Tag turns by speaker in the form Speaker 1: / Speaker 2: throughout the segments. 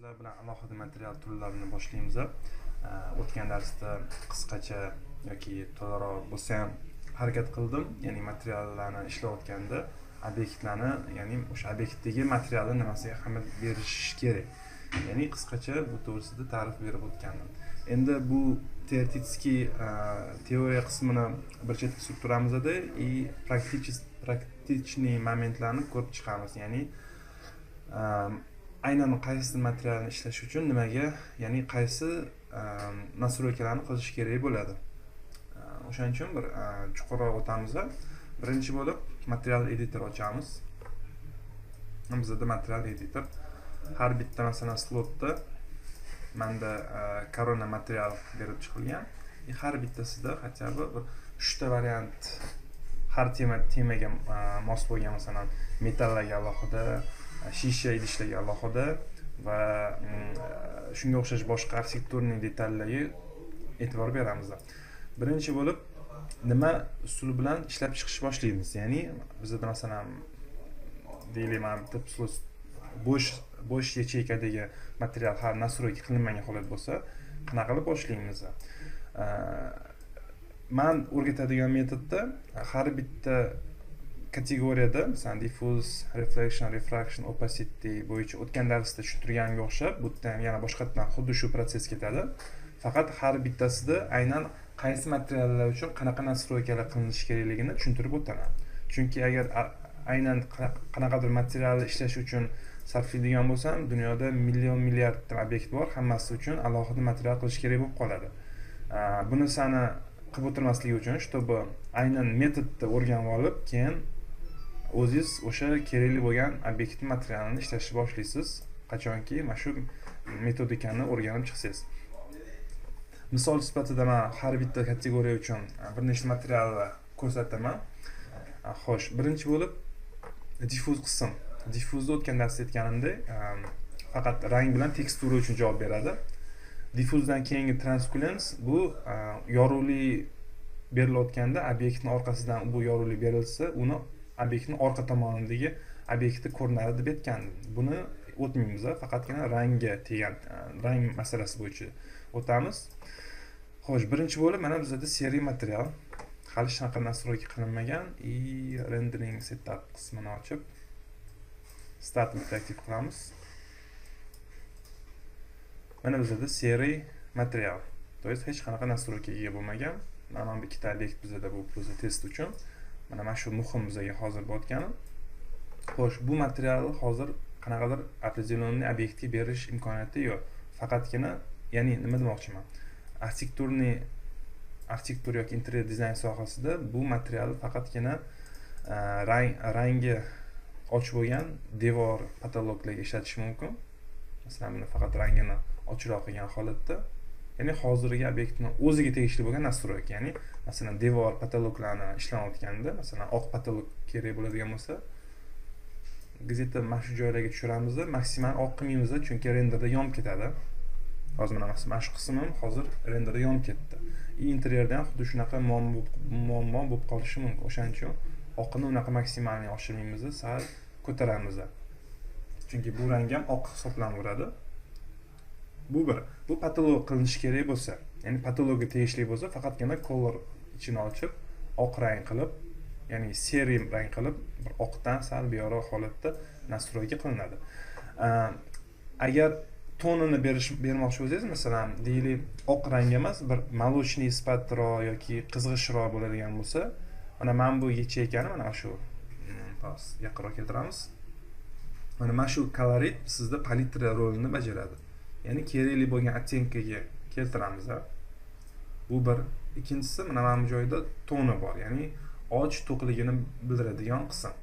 Speaker 1: Sizlar bilan alohida material turlarini boshlaymiz. O'tgan darsda qisqacha yoki to'laroq bo'lsa ham harakat qildim. Ya'ni materiallarni ishlayotganda obyektlarni, ya'ni o'sha obyektdagi materialni nimasiga ahamiyat berish kerak. Ya'ni qisqacha bu to'g'risida ta'rif berib o'tgandim. Endi bu teoretический teoriya qismini bir chetga surib turamizda и практичный momentlarni ko'rib chiqamiz. Ya'ni aynan qaysi materialni ishlash uchun nimaga, ya'ni qaysi настройка larni qilish kerak bo'ladi. O'shaning uchun bir chuqurroq o'tamiz. Birinchi bo'lib material editor ochamiz. Bizda material editor har bitta, masalan, slotda menda korona material berib chiqilgan. И har bittasida хотя бы bir 3 ta variant har temaga mos bo'lgan, masalan, metallarga alohida, shisha idishlarga alohida va shunga o'xshash boshqa архитектурный detallarga e'tibor beramiz. Birinchi bo'lib nima usuli bilan ishlab chiqish boshlaymiz? Ya'ni bizada, masalan, deylik, mana bitta bo'sh yacheykadagi material hali настройка qilinmagan holat bo'lsa, qanaqa qilib boshlaymiz? Man o'rgatadigan metodda har bitta kategoriyada, masalan, diffuse, reflection, refraction, opacity bo'yicha o'tgan darsda tushuntirganimga o'xshab, bu yerda ham yana boshqatdan xuddi shu protsess ketadi. Faqat har bittasida aynan qaysi materiallar uchun qanaqa настройка lar qilinishi kerakligini tushuntirib o'taman. Chunki agar aynan qanaqadir materialni ishlash uchun sarflaydigan bo'lsam, dunyoda million milliardta obyekt bor, hammasi uchun alohida material qilish kerak bo'lib qoladi. Buni sani qilib o'tirmaslik uchun, чтобы aynan metodni o'rganib olib, keyin o'zingiz o'sha kerakli bo'lgan obyektni materialini ishlashni boshlaysiz, qachonki mana shu metodikani o'rganib chiqsangiz. Misol sifatida man har bitta kategoriya uchun bir nechta materialni ko'rsataman. Xo'sh, birinchi bo'lib diffuse qism. Diffuzni o'tgan darsda aytganimdek, faqat rang bilan tekstura uchun javob beradi. Diffusedan keyingi translucence, bu yorug'lik berilayotganda obyektni orqasidan bu yorug'lik berilsa, uni obyektni orqa tomonidagi obyekti ko'rinadi deb aytgandim. Buni o'tmaymiz, faqatgina rangga tegan, rang masalasi bo'yicha o'tamiz. Xo'sh, birinchi bo'lib mana bizada серый material. Hali hech qanaqa настройка qilinmagan и rendering setup qismini ochib start aktiv qilamiz. Mana bizada серый material. То есть hech qanaqa настройка ga ega bo'lmagan. Mana bu ikkita obyekt bizada bu просто test uchun. Mana shu muhim bizaga hozir bo'layotgani. Xo'sh, bu materialni hozir qanaqadir определенный obyektga berish imkoniyati yo'q. Faqatgina, ya'ni nima demoqchiman? Архитектурный arxitektura yoki interyer dizayn sohasida bu material faqatgina rangi och bo'lgan devor, потолок larga ishlatish mumkin. Masalan, buni faqat rangini ochroq qilgan holatda, ya'ni hozirgi obyektni o'ziga tegishli bo'lgan настройка, ya'ni masalan devor, потолок larni ishlanayotganda, masalan, oq потолок kerak bo'ladigan bo'lsa, где-то mana shu joylarga tushiramiz, maksimal oq qilmaymiz, chunki renderda yonib ketadi. Hozir mana shu qismim hozir renderda yonib ketdi. И interyerda ham xuddi shunaqa muammo bo'lib qolishi mumkin. O'shaning uchun oqini unaqa maksimalni oshirmaymiz, sal ko'taramiz. Chunki bu rang ham oq hisoblanaveradi. Bu bir. Bu потолок qilinishi kerak bo'lsa, ya'ni потолок ga tegishli bo'lsa, faqatgina color ichini ochib, oq rang qilib, ya'ni серый rang qilib, bir oqdan sal buyog'roq holatda настройка qilinadi. Agar tonini bermoqchi bo'lsangiz, masalan, deylik, oq rang emas, bir молочный sifatroq yoki qizg'ishroq bo'ladigan bo'lsa, mana bu yacheykani mana shu yaqinroq keltiramiz. Mana shu kolorit sizda palitra rolini bajaradi. Ya'ni kerakli bo'lgan оттенка ga keltiramiz. Bu bir. Ikkinchisi, mana bu joyda toni bor, ya'ni och to'qligini bildiradigan qism.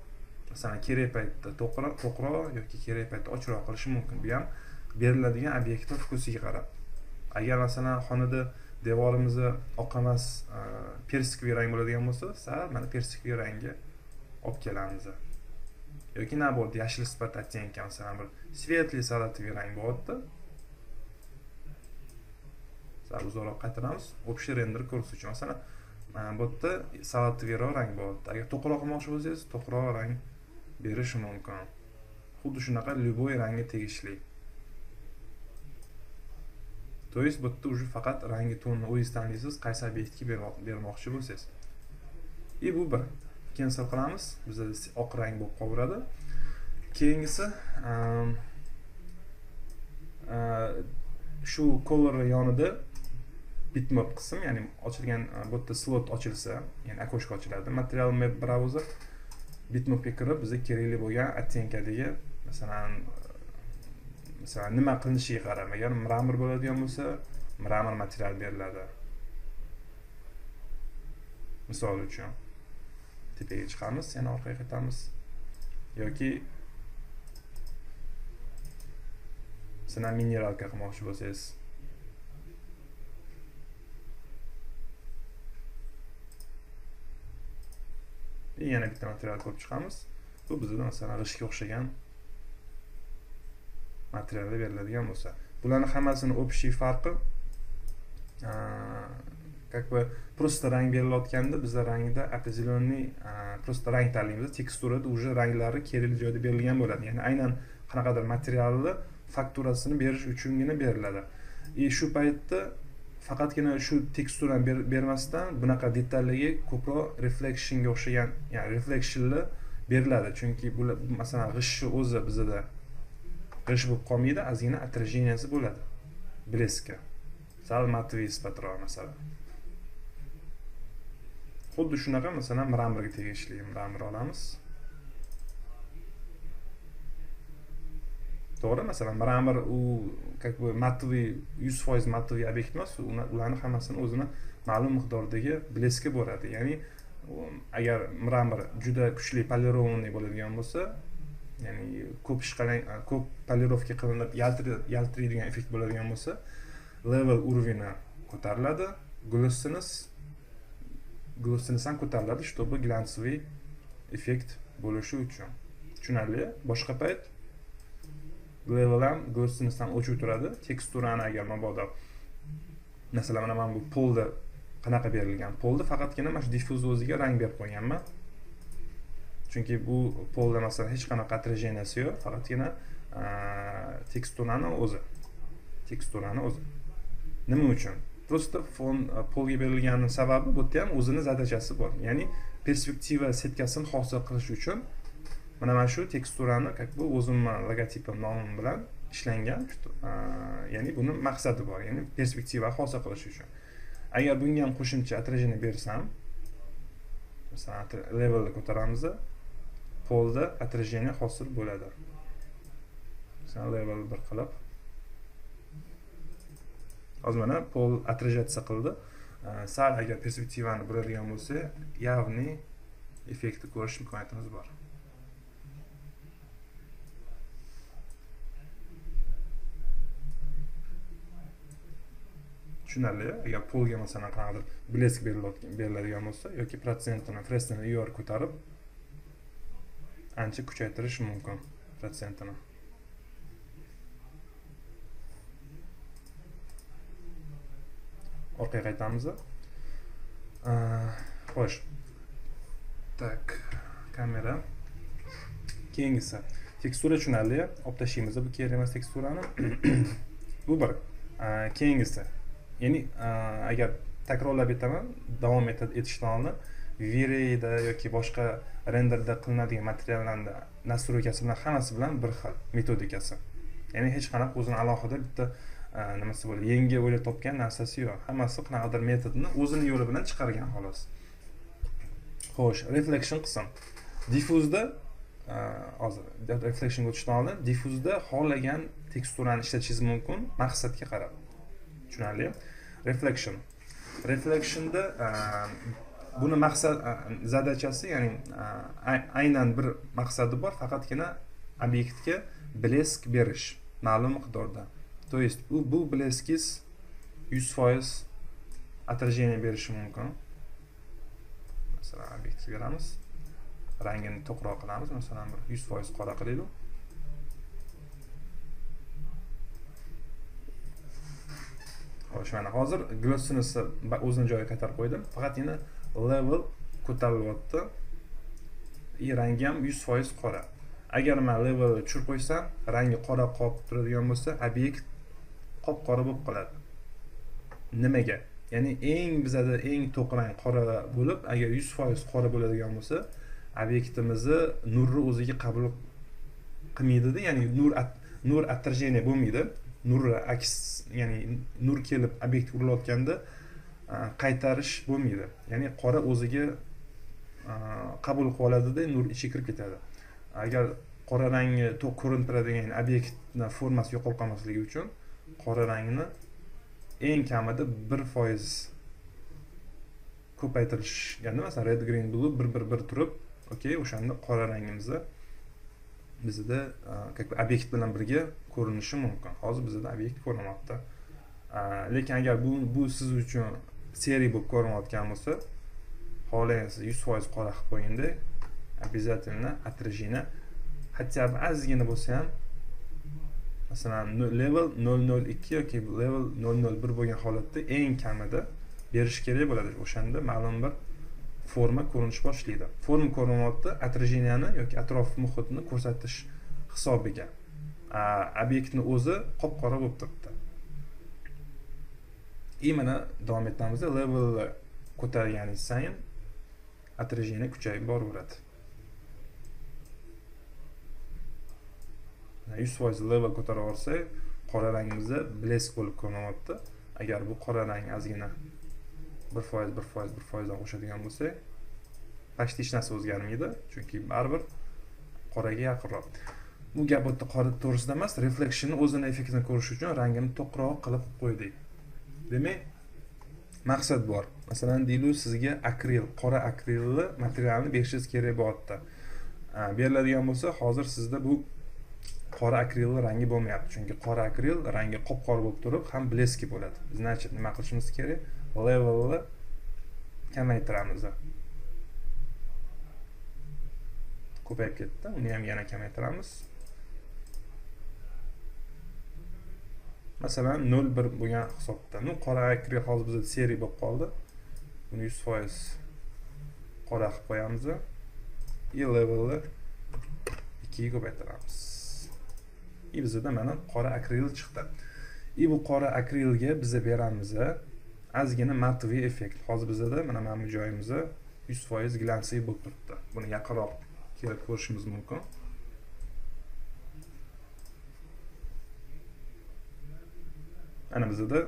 Speaker 1: Masalan, kerak paytda to'qroq yoki kerak paytda ochroq qilishi mumkin. Bu ham beriladigan obyektning вкус iga qarab. Agar masalan xonada devorimizni oq emas, персиковый rang bo'ladigan bo'lsa, sal mana персиковый rangga olib kelamiz. Yoki наоборот, yashil sifat оттенка, masalan, bir светлый салатовый rang bo'lyapti. Sal uzoqroq qaytaramiz, общий render ko'rish uchun. Masalan, mana bu yerda салатовый roq rang bo'lyapti. Agar to'qroq qilmoqchi bo'lsangiz, to'qroq rang berish mumkin. Xuddi shunaqa любой rangga tegishli. То есть bu yerda уже faqat rangi tonni o'zingiz tanlaysiz, qaysi obyektga bermoqchi bo'lsangiz. И bu bir. Cancel qilamiz. Bizda oq rang bo'lib qolaveradi. Keyingisi shu color yonida bitmap qism, ya'ni ochilgan bu yerda slot ochilsa, ya'ni окошко ochiladi. Material map browser bitmapga kirib bizga kerakli bo'lgan оттенкadagi masalan nima qilinishiga qarab, agar mramor bo'ladigan bo'lsa, mramor material beriladi. Misol uchun tepaga chiqamiz, yana orqaga qaytamiz yoki masalan mineralka qilmoqchi bo'lsangiz, yana bitta material ko'rib chiqamiz. Bu bizda masalan g'ishtga o'xshagan materialda beriladigan bo'lsa, bularning hammasini общий farqi как бы просто rang berilayotganda bizda rangda определенный просто rang tanlaymiz, teksturada уже ranglari kerakli joyda berilgan bo'ladi. Ya'ni aynan qanaqadir materialni fakturasini berish uchungina beriladi. И shu paytda faqatgina shu teksturani bermasdan bunaqa detallarga ko'proq reflectionga o'xshagan, ya'ni reflectionlar beriladi. Chunki bular masalan g'ishtni o'zi bizda g'isht bo'lib qolmaydi, ozgina отраженияsi bo'ladi. Bleska. Sal matviy sifatroq masalan. Xuddi shunaqa masalan mramorga tegishli mramor olamiz. To'g'ri, masalan mramor u как бы matviy 100% matviy obyekt emas, ularning hammasini o'zini ma'lum miqdordagi bleski bo'ladi. Ya'ni agar mramor juda kuchli polirованный bo'ladigan bo'lsa, ya'ni ko'p ko'p polirovka qilinib yaltiraydigan effekt bo'ladigan bo'lsa, level уровени ko'tariladi, glossiness ham ko'tariladi, чтобы глянцевый effekt bo'lishi uchun. Tushunarli? Boshqa payt level ham glossiness ham o'chib turadi. Teksturani agar mabodo masalan mana bu polda qanaqa berilgan? Polda faqatgina mana shu diffuz o'ziga rang berib qo'yganman. Chunki bu polda masalan hech qanaqa отраженияsi yo'q, faqatgina teksturani o'zi. Teksturani o'zi. Nima uchun? Просто fon polga berilganining sababi bu yerda ham o'zini zadachasi bor. Ya'ni perspektiva setkasini hosil qilish uchun mana shu teksturani как бы o'zimni logotipim nomim bilan ishlangan, ya'ni buni maqsadi bor, ya'ni perspektiva hosil qilish uchun. Agar bunga ham qo'shimcha отражение bersam, masalan levelni ko'taramiz, polda отражение hosil bo'ladi. Masalan level 1 qilib hozir mana pol отражаться qildi. Sal agar perspektivani buradigan bo'lsa, явный effektni ko'rish imkoniyatimiz bor. Tushunarli? Agar polga masalan qanaqadir blesk beriladigan bo'lsa yoki protsentini Fresnel IOR ko'tarib ancha kuchaytirish mumkin protsentini. Orqaga qaytamiz. Xo'sh. Tak, kamera. Keyingisi. Tekstura tushunarli. Olib tashlaymiz bu kerak emas teksturani. Bu bir. Keyingisi. Ya'ni agar takrorlab aytaman, davom etishdan oldin V-Rayda yoki boshqa renderda qilinadigan materiallarning nastroykasi bilan hammasi bilan bir xil metodikasi. Ya'ni hech qanaqa o'zini alohida bitta nimasi bo'ladi, yangi o'ylab topgan narsasi yo'q. Hammasi qanaqadir metodni o'zini yo'li bilan chiqargan xolos. Xo'sh, reflection qism. Diffuzda hozir reflectionga o'tishdan oldin diffuzda xohlagan teksturani ishlatishingiz mumkin, maqsadga qarab. Tushunarli? Reflection. Reflectionda buni maqsad zadachasi, ya'ni aynan bir maqsadi bor, faqatgina obyektga blesk berish ma'lum miqdorda. То есть bu bleskingiz 100% отражение berishi mumkin. Masalan, obyektga beramiz. Rangini to'qroq qilamiz, masalan, bir 100% qora qilaylik. Xo'sh, mana hozir glossinessni o'zini joyiga qaytarib qo'ydim. Faqatgina level ko'tarilyapti. И rangi ham 100% qora. Agar men levelni tushirib qo'ysam, rangi qora qolib turadigan bo'lsa, obyekt qop-qora bo'lib qoladi. Nimaga? Ya'ni eng bizada eng to'q rang qora bo'lib, agar 100% qora bo'ladigan bo'lsa, obyektimizni nurni o'ziga qabul qilmaydi-da, ya'ni nur отражение bo'lmaydi. Nur aks, ya'ni nur kelib obyektga urilayotganda qaytarish bo'lmaydi. Ya'ni qora o'ziga qabul qilib oladida, nur ichiga kirib ketadi. Agar qora rangi to'q ko'rinib turadigan obyektni formasi yo'qolib qolmasligi uchun qora rangni eng kamida 1% ko'paytirishganda, masalan red, green, blue 1 1 1 turib, okey, o'shanda qora rangimizni bizda как бы obyekt bilan birga ko'rinishi mumkin. Hozir bizda obyekt ko'rinmoqda. Lekin agar bu siz uchun seriy bo'lib ko'rinayotgan bo'lsa, xohlaysiz 100% qora qilib qo'yingda, обязательно отражение хотя бы ozgina bo'lsa ham, masalan level 0.02 yoki level 0.01 bo'lgan holatda eng kamida berish kerak bo'ladi. O'shanda ma'lum bir forma ko'rinish boshlaydi. Forma ko'rinyapti, отражениeni yoki atrof muhitni ko'rsatish hisobiga. Obyektni o'zi qop-qora bo'lib turibdi. И mana davom etamiz. Levelni ko'targaningiz sayin отражение kuchayib boraveradi. 100% level ko'tarib olsak, qora rangimizda blesk bo'lib ko'rinyapti. Agar bu qora rang ozgina 1%, 1%, 1% dan qo'shadigan bo'lsak, почти hech narsa o'zgarmaydi, chunki baribir qoraga yaqinroq. Bu gap o'ta qora to'g'risida emas, reflectionni o'zini effektini ko'rish uchun rangini to'qroq qilib qo'ydik. Demak, maqsad bor. Masalan, deylik, sizga akril, qora akrilli materialni berishingiz kerak bo'lyapti. Beriladigan bo'lsa, hozir sizda bu qora akrilli rangi bo'lmayapti, chunki qora akril rangi qop-qora bo'lib turib ham bleski bo'ladi. Значит, nima qilishimiz kerak? Levelni kamaytiramiz. Ko'payib ketdi, uni ham yana kamaytiramiz. Masalan, 0.1 bo'lgan hisobda. Ну, qora akril hozir bizda seriy bo'lib qoldi. Buni 100% qora qilib qo'yamiz. И levelni 2 ga ko'paytiramiz. И bizda mana qora akril chiqdi. И bu qora akrilga biz beramiz ozgina matviy effekt. Hozir bizda mana bu joyimizda 100% glansiy bo'lib turibdi. Buni yaqinroq kelib ko'rishimiz mumkin. Ana bizda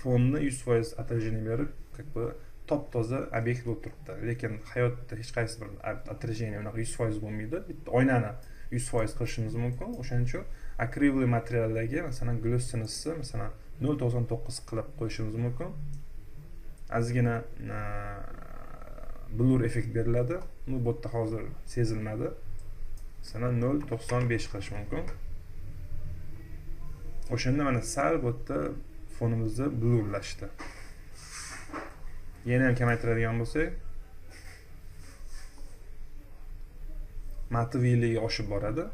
Speaker 1: fonni 100% отражение berib, как бы top-toza obyekt bo'lib turibdi. Lekin hayotda hech qaysi bir отражение unaqa 100% bo'lmaydi. Bitta oynani 100% qilishimiz mumkin. O'shaning uchun akrilli materiallarga, masalan, glossinessni masalan 0.99 qilib qo'yishimiz mumkin. Ozgina blur effekt beriladi. Bu yerda hozir sezilmadi. Masalan 0.95 qilish mumkin. O'shanda mana sal bu yerda fonimizni blurlashdi. Yana ham kamaytiradigan bo'lsak, matviyligi oshib boradi.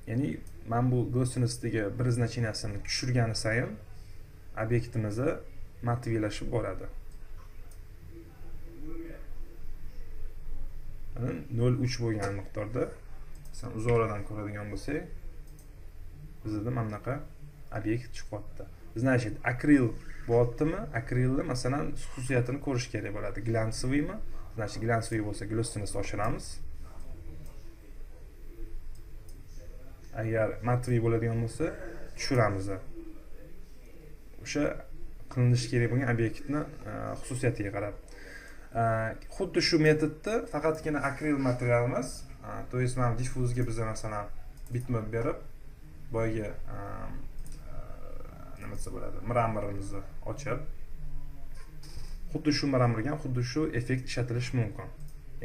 Speaker 1: Ya'ni mana bu glossinessdagi bir значениесini tushirgani sayin obyektimiz matviylashib boradi. Mana 0.3 bo'lgan miqdorda, masalan, uzoqdan ko'radigan bo'lsak, bizda mana bunaqa obyekt chiqyapti. Значит, akril bo'lyaptimi? Akrilni masalan xususiyatini ko'rish kerak bo'ladi. Glansoviymi? Значит, glansoviy bo'lsa glossinessni oshiramiz. Agar matviy bo'ladigan bo'lsa, tushiramiz. O'sha qilinishi kerak bo'lgan obyektni xususiyatiga qarab. Xuddi shu metodda faqatgina akril material emas, to есть mana diffuzga biz masalan bitmap berib, boyagi nima desa bo'ladi, mramorimizni ochib, xuddi shu mramorga ham xuddi shu effekt ishlatilishi mumkin.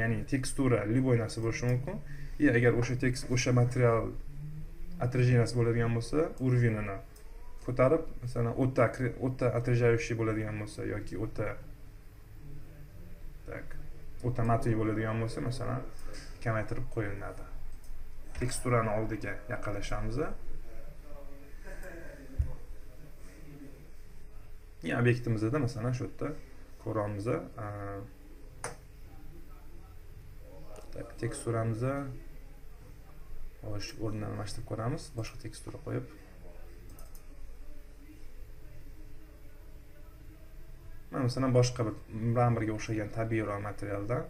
Speaker 1: Ya'ni tekstura любой narsa bo'lishi mumkin. И agar o'sha tekst, o'sha material отражениесі bo'ladigan bo'lsa, уровенini ko'tarib, masalan, o'ta отражающий bo'ladigan bo'lsa yoki o'ta tak, o'ta matviy bo'ladigan bo'lsa, masalan, kamaytirib qo'yiladi. Teksturani oldiga yaqinlashamiz. И obyektimizda masalan shu yerda ko'ramiz. Tak, teksturamizni xo'sh, o'rnini almashtirib ko'ramiz, boshqa tekstura qo'yib. Mana masalan boshqa bir mramorga o'xshagan tabiiyroq materialdan.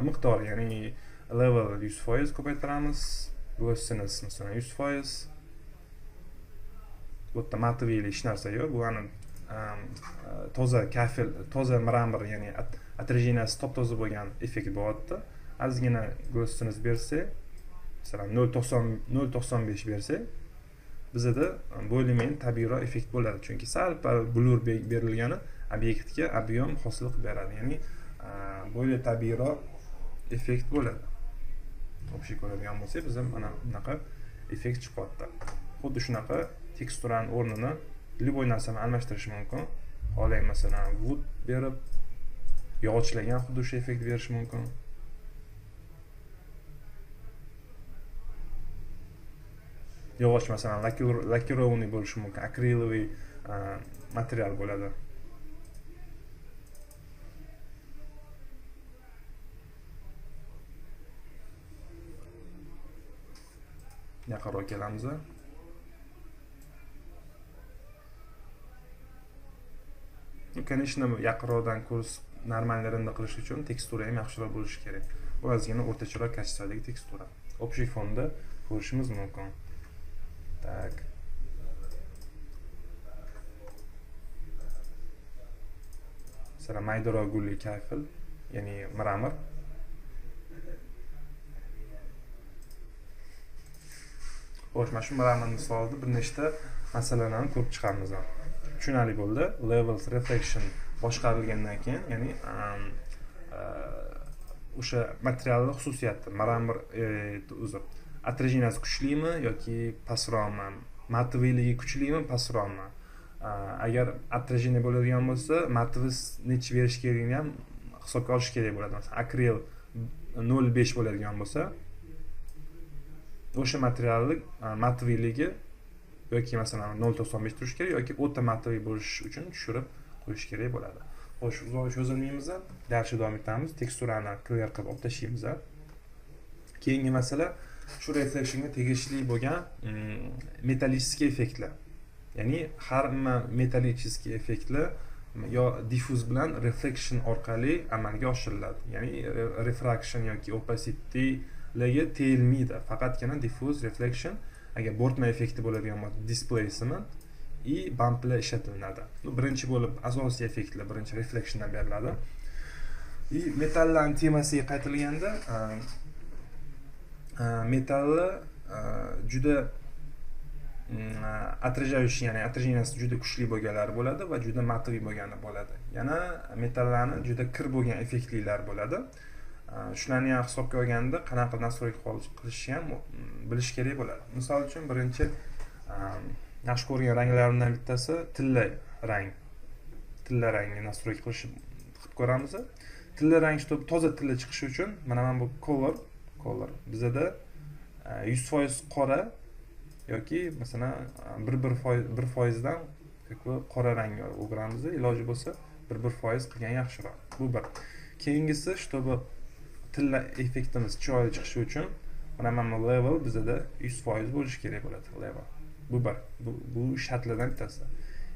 Speaker 1: Miqdor, ya'ni level 100% ko'paytiramiz. Glossiness masalan 100%. Bu yerda mataviyli hech narsa yo'q. Bu ani toza kafel, toza mramor, ya'ni отраженияsi top-toza bo'lgan effekt bo'lyapti. Ozgina glossiness bersak, masalan 0.95 bersak, bizada bo'lmayman tabiiyroq effekt bo'ladi. Chunki sal-pal blur berilgani obyektga ob'yom hosil qilib beradi. Ya'ni bo'lay tabiiyroq effekt bo'ladi. Общий ko'radigan bo'lsak, biz ham mana bunaqa effekt chiqyapti. Xuddi shunaqa teksturani o'rnini любой narsani almashtirish mumkin. Xohlang masalan wood berib, yog'ochlagan xuddi o'sha effekt berish mumkin. Yog'och masalan lakirovanный bo'lishi mumkin, akriloviy material bo'ladi. Yaqinroq kelamiz. Конечно, yaqinroqdan ko'rish normal render qilish uchun tekstura ham yaxshiroq bo'lishi kerak. Bu ozgina o'rtacharoq kачестводagi tekstura. Общий fonda ko'rishimiz mumkin. Tak. Masalan, maydaroq gulli kafel, ya'ni mramor. Xo'sh, mana shu mramor misolida bir nechta masalalarni ko'rib chiqamiz. Tushunarli bo'ldi. Levels reflection boshqarilgandan keyin, ya'ni o'sha materialning xususiyati, mramor uzr, отраженияsi kuchlimi yoki pastroqmi, matoviyligi kuchlimi, pastroqmi? Agar отражение bo'ladigan bo'lsa, matovis necha berish kerakligini ham hisobga olish kerak bo'ladi. Masalan, akril 0.5 bo'ladigan bo'lsa, o'sha materialning matoviyligi yoki masalan 0.95 turishi kerak yoki o'ta matoviy bo'lish uchun tushirib qo'yish kerak bo'ladi. Xo'sh, uzoq cho'zilmaymiz, darsni davom etamiz. Teksturani clear qilib olib tashlaymiz. Keyingi masala shu reflectionga tegishli bo'lgan metallический effektlar. Ya'ni har hamma metallический effektlar yo diffuz bilan reflection orqali amalga oshiriladi. Ya'ni refraction yoki opacitylarga tegilmaydi. Faqatgina diffuz reflection, agar bo'rtma effekti bo'ladigan bo'lsa, displacement и bumplar ishlatilinadi. Bu birinchi bo'lib asosiy effektlar birinchi reflectiondan beriladi. И metallarning temasiga qaytilganda, metalli juda отражающий, ya'ni отраженияsi juda kuchli bo'lganlari bo'ladi va juda matoviy bo'lgani bo'ladi. Yana metallarni juda kir bo'lgan effektlilar bo'ladi. Shularni ham hisobga olganda qanaqa настройка qilishni ham bilish kerak bo'ladi. Misol uchun birinchi yaxshi ko'rgan ranglarimdan bittasi tilla rang. Tilla rangni настройка qilib ko'ramiz. Tilla rang, чтобы toza tilla chiqishi uchun mana bu color bizada 100% qora yoki masalan 1% dan qora rangga o'giramiz. Iloji bo'lsa 1% qilgan yaxshiroq. Bu bir. Keyingisi, чтобы tilla effektimiz chiroyli chiqishi uchun mana bu level bizada 100% bo'lishi kerak bo'ladi. Level. Bu bir. Bu shartlardan bittasi.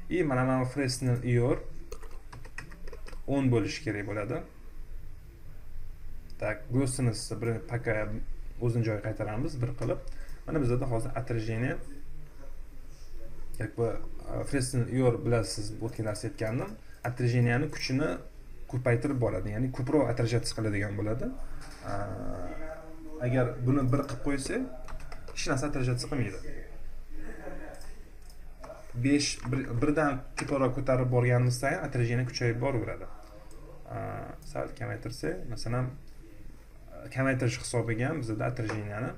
Speaker 1: И mana bu Fresnel IOR 10 bo'lishi kerak bo'ladi. Tak, glossinessni bir paka o'zini joyiga qaytaramiz bir qilib. Mana bizda hozir отражение, как бы Fresnel IOR bilasiz, o'tgan darsda aytgandim, отражениеni kuchini ko'paytirib boradi, ya'ni ko'proq отражаться qiladigan bo'ladi. Agar buni bir qilib qo'ysak, hech narsa отражаться qilmaydi. 5 birdan teparoq ko'tarib borganimiz sayin отражение kuchayib boraveradi. Sal kamaytirsak, masalan, kamaytirish hisobiga ham bizda отражениеni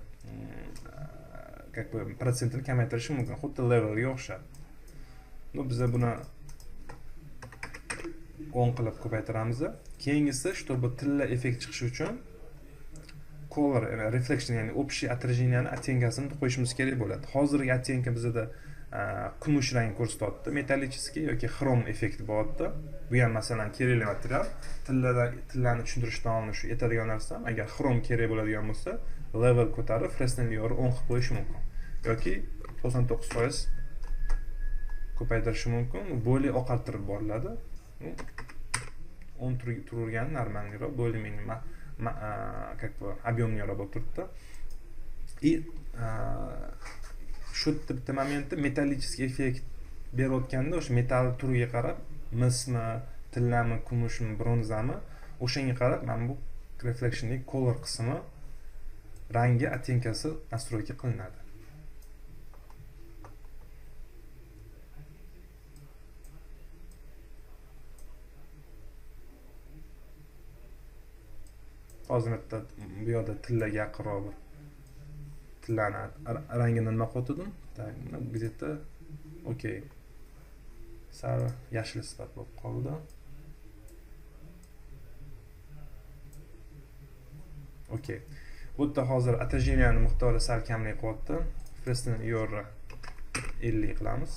Speaker 1: как бы protsentini kamaytirishi mumkin, xuddi levelga o'xshab. Bu biza buni 10 qilib ko'paytiramiz. Keyingisi, чтобы tilla effekt chiqishi uchun color, ya'ni reflection, ya'ni общий отражениеni оттенкasini qo'yishimiz kerak bo'ladi. Hozirgi оттенка bizda kumush rang ko'rsatyapti, metallический yoki xrom effekti bo'lyapti. Bu ham masalan kerakli material. Tillani tushuntirishdan oldin shu aytadigan narsam, agar xrom kerak bo'ladigan bo'lsa, level ko'tarib Fresnel IOR 10 qilib qo'yish mumkin. yoki 99% ko'paytirishi mumkin. Более oqartirib boriladi. 10 turavergani normalniroq, более-менее как бы объемныйroq bo'lib turibdi. И shu bitta momentda metallический effekt berayotganda o'sha metall turiga qarab, mismi, tillami, kumushmi, bronzami, o'shanga qarab mana bu reflectionning color qismi, rangi, ottenkasi настройка qilinadi. Hozir bitta bu yoqda tillaga yaqinroq bir tillani rangini nima qildim? Так, где-то okey. Sal yashil sifat bo'lib qoldi. Okey. Bu yerda hozir отражениyaning miqdori sal kamlik qilyapti. Fresnel IOR 50 qilamiz.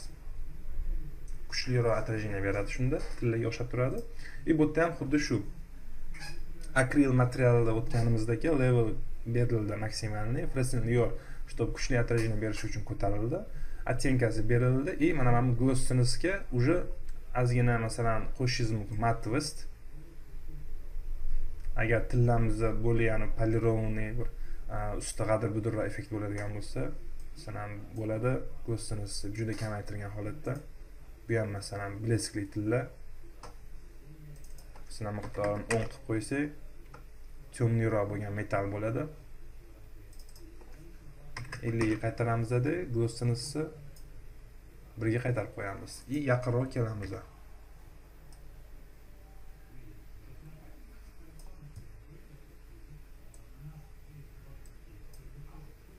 Speaker 1: Kuchliroq отражение beradi shunda, tillaga o'xshab turadi. И bu yerda ham xuddi shu akril materialida o'tganimizdagi level berildi maksimalniy, Fresnel IOR, чтобы kuchli отражение berish uchun ko'tarildi. Ottenkasi berildi и mana bu glossinessga уже ozgina masalan qo'shishingiz mumkin mattvist. Agar tillamizda bo'lgan polirованный bir usti g'adir-budurroq effekt bo'ladigan bo'lsa, masalan bo'ladi, glossinessni juda kamaytirgan holatda. Bu ham masalan bleskli tilla. Masalan miqdorini 10 qilib qo'ysak, temniroq bo'lgan metall bo'ladi. 50 ga qaytaramiz-da, glossinessni 1 ga qaytarib qo'yamiz. И yaqinroq kelamiz.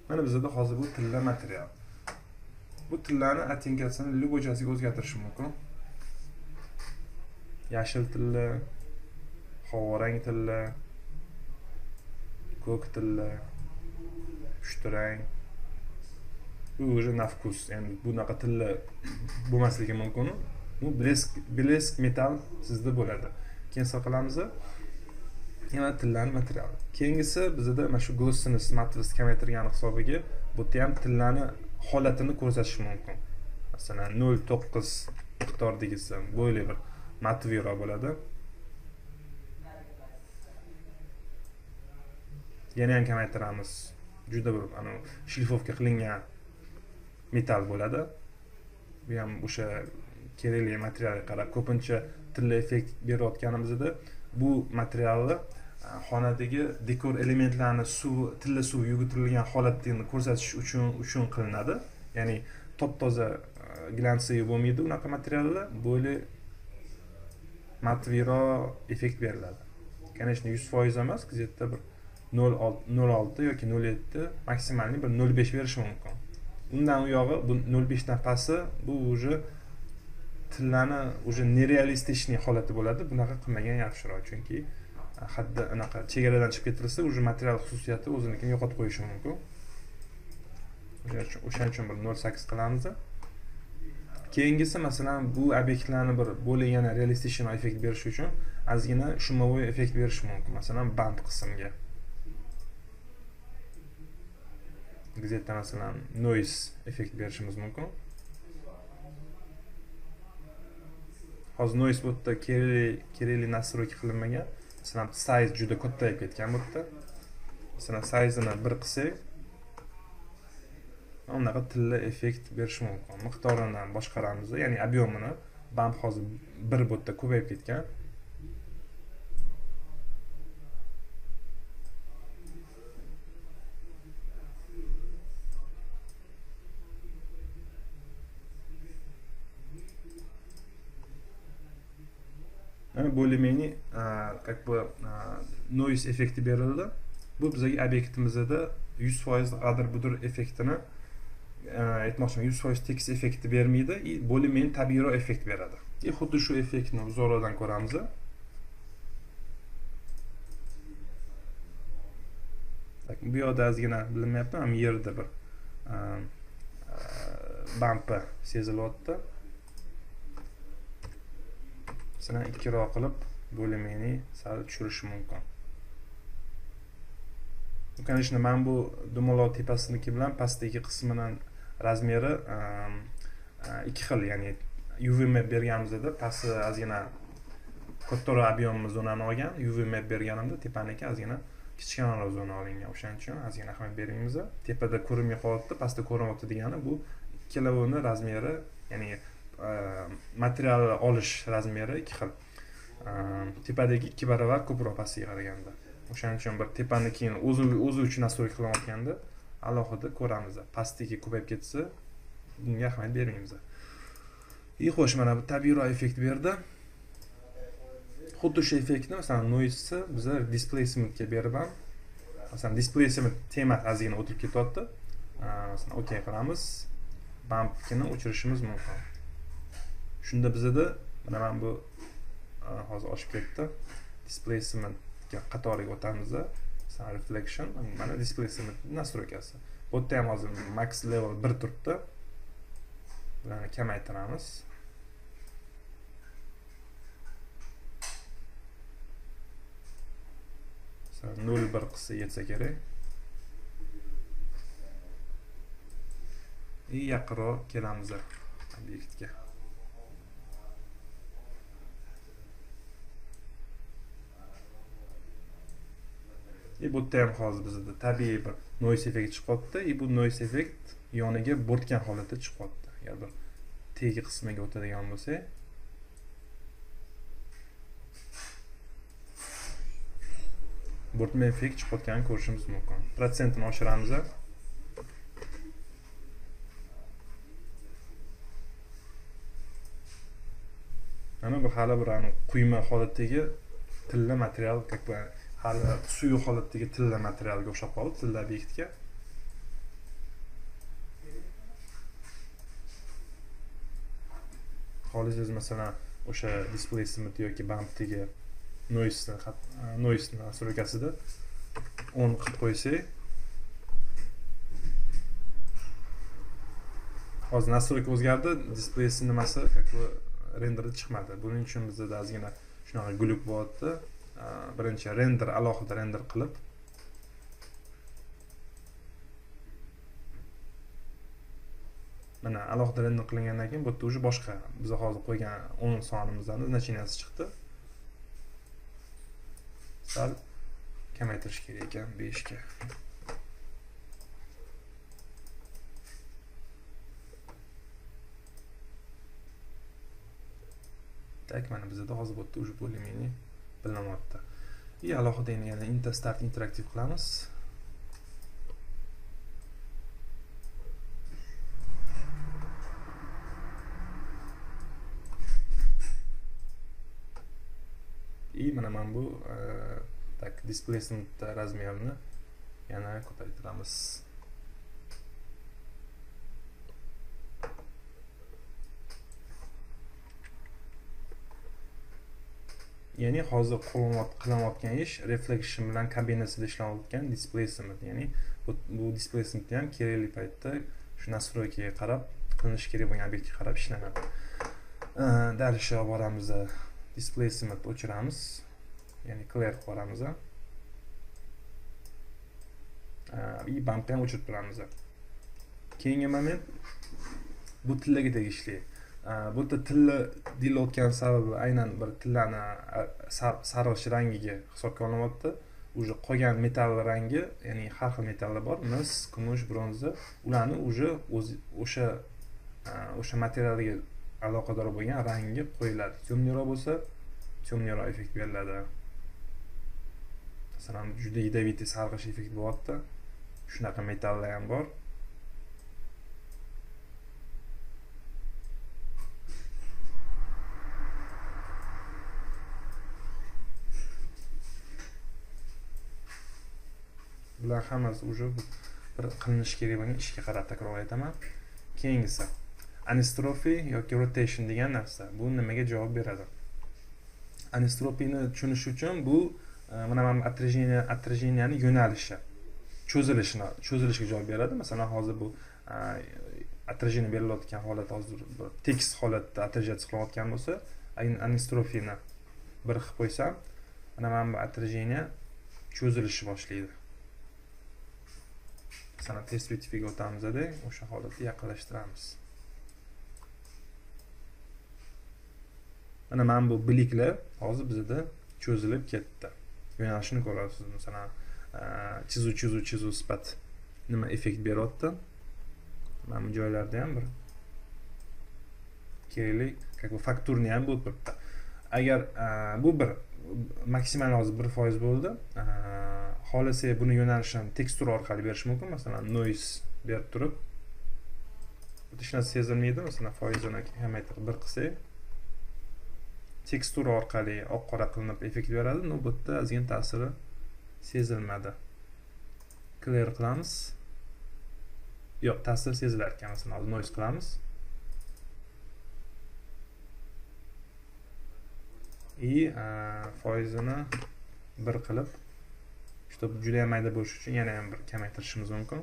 Speaker 1: Mana bizda hozir bu tilla material. Bu tillani ottenkasini любойchasiga o'zgartirish mumkin. Yashil tilla, havorang tilla, ko'k tilla, pushti rang. Bu уже na vkus, ya'ni bunaqa tilla bo'lmasligi mumkin. Bu blesk metall sizda bo'ladi. Cancel qilamiz. Yana tillani materiali. Keyingisi bizda mana shu glossiness mattvist kamaytirgani hisobiga bu yerda ham tillani holatini ko'rsatish mumkin. Masalan 0.9 miqdordagisi bo'yli bir matviroq bo'ladi. Yana ham kamaytiramiz. Juda bir ana shlifovka qilingan metall bo'ladi. Bu ham o'sha kerakli materialga qarab ko'pincha tilla effekt berayotganimizda bu materialni xonadagi dekor elementlarini suv, tilla suv yugurtirilgan holatini ko'rsatish uchun qilinadi. Ya'ni top-toza glansiy bo'lmaydi unaqa materiallar, bo'lib matviroq effekt beriladi. Конечно, 100% emas, где-то bir 0.6 yoki 0.7, maksimalniy bir 0.5 berishi mumkin. Undan u yog'i bu 0.5 dan pasti bu уже tillani уже nerealistичный holati bo'ladi. Bunaqa qilmagan yaxshiroq, chunki hadda anaqa chegaradan chiqib ketilsa, уже material xususiyati o'zinikini yo'qotib qo'yishi mumkin. O'shaning uchun bir 0.8 qilamiz. Keyingisi masalan bu obyektlarni bir bo'lak yana realistik effekt berish uchun ozgina shumovoy effekt berish mumkin. Masalan, band qismga. Где-то masalan noise effekt berishimiz mumkin. Hozir noise bu yerda kerakli настройка qilinmagan. Masalan, size juda kattayib ketgan bu yerda. Masalan, size'ini 1 qilsak, unaqa tilla effekt berish mumkin. Miqdorini ham boshqaramiz, ya'ni объемini. Bump hozir 1 bu yerda ko'payib ketgan. Более-менее как бы noise effekti berildi. Bu bizga obyektimizda 100% g'adir-budir effektini aytmoqchiman, 100% tekis effekti bermaydi и более-менее tabiiyroq effekt beradi. И xuddi shu effektni uzoqdan ko'ramiz. Так, bu yoqda ozgina bilinmayapti, ham yerda bir bump sezilyapti. Masalan, ikkiroq qilib более-менее sal tushirish mumkin. Конечно, men bu dumaloq tepasiniki bilan pastdagi qismidan Razmeri ikki xil, ya'ni UV map berganimizda pasti ozgina kattaroq объемli zonani olgan, UV map berganimda tepaniki ozgina kichkinaroq zona olingan. O'shaning uchun ozgina ahamiyat bermaymiz. Tepada ko'rinmay qolyapti, pastda ko'rinyapti degani bu ikkalovini razmeri, ya'ni material olish razmeri ikki xil. Tepadagi 2 barobar ko'proq pastga qaraganda. O'shaning uchun bir tepani keyin o'zi uchun настройка qilayotganda alohida ko'ramiz. Pastdagi ko'payib ketsa, bunga ahamiyat bermaymiz. Xo'sh, mana bu tabiiyroq effekt berdi. Xuddi shu effektni, masalan, noise'ni biz displacementga berib ham, masalan, displacement tema ozgina o'tib ketyapti. Masalan, OK qilamiz. Bumpkini o'chirishimiz mumkin. Shunda bizada mana bu hozir oshib ketdi. Displacementga qatoriga o'tamiz. Masalan, reflection, mana displacement настройкasi. Bu yerda ham hozir max level 1 turibdi. Bularni kamaytiramiz. Masalan, 0.1 qilsa yetsa kerak. Yaqinroq kelamiz obyektga. Bu yerda ham hozir bizda tabiiy bir noise effekt chiqyapti. Bu noise effekt yoniga bo'rtgan holatda chiqyapti. Agar bir tegi qismiga o'tadigan bo'lsak, bo'rtma effekt chiqayotganini ko'rishimiz mumkin. Protsentini oshiramiz. Mana bu hali bir quyma holatdagi tilla material, как бы hali suyuq holatdagi tilla materialga o'xshab qoldi, tilla obyektga. Xohlasangiz masalan o'sha displacement yoki bumpdagi noise настройкасida 10 qilib qo'ysak, hozir настройка o'zgardi, displacement nimasi как бы renderda chiqmadi. Buning uchun bizda ozgina shunaqa gluk bo'lyapti. Birinchi render alohida render qilib mana alohida render qilingandan keyin bu yerda уже boshqa biz hozir qo'ygan 10 sonimizdan значениеsi chiqdi. Sal kamaytirish kerak ekan 5 ga. Tak, mana bizda hozir bu yerda уже более-менее bilinyapti. Alohida endi yana Interstart interaktiv qilamiz. Mana bu tak displacement razmerini yana ko'paytiramiz. Ya'ni hozir qilinayotgan ish reflection bilan kombinatsiyada ishlanayotgan displacement, ya'ni bu displacement ham kerakli paytda shu настройкаga qarab qilinishi kerak bo'lgan obyektga qarab ishlanadi. Дальше olib boramiz, displacement o'chiramiz, ya'ni clear qilib yuboramiz. Bumpni ham o'chirib turamiz. Keyingi moment bu tillaga tegishli. Bu yerda tilla deyilayotgan sababi aynan bir tillani sarg'ish rangiga hisobga olinyapti. Уже qolgan metall rangi, ya'ni har xil metallar bor, mis, kumush, bronza, ularni уже o'sha materialga aloqador bo'lgan rangi qo'yiladi. Temniroq bo'lsa, temniroq effekt beriladi. Masalan, juda ядовитый sarg'ish effekt bo'lyapti. Shunaqa metallar ham bor. Bular hammasi уже bir qilinishi kerak bo'lgan ishga qarab takror aytaman. Keyingisi anistrofi yoki rotation degan narsa. Bu nimaga javob beradi? Anistropiyni tushunish uchun bu mana отражениеni yo'nalishi, cho'zilishiga javob beradi. Masalan, hozir bu отражение berilayotgan holat hozir bir tekis holatda отражаться qilayotgan bo'lsa, anistrofiyni bir qilib qo'ysam, mana bu отражение cho'zilishni boshlaydi. Masalan, perspektivaga o'tamizda, o'sha holatni yaqinlashtiramiz. Mana bu biliklar hozir bizda cho'zilib ketdi. Yo'nalishini ko'rasiz, masalan, chizuv sifat nima effekt beryapti. Mana bu joylarda ham bir kerakli, как бы fakturni ham bo'lib turibdi. Agar bu bir maksimal hozir 1% bo'ldi. Xohlasak buni yo'nalishini tekstura orqali berish mumkin. Masalan, noise berib turib, hech narsa sezilmaydi. Masalan, foizini kamaytirib 1 qilsak, tekstura orqali oq-qora qilinib effekt beradi. No, bu yerda ozgina ta'siri sezilmadi. Clear qilamiz. Yo'q, ta'sir sezilar ekan. Masalan, hozir noise qilamiz. I foizini 1 qilib, чтобы juda ham mayda bo'lishi uchun yana ham bir kamaytirishimiz mumkin.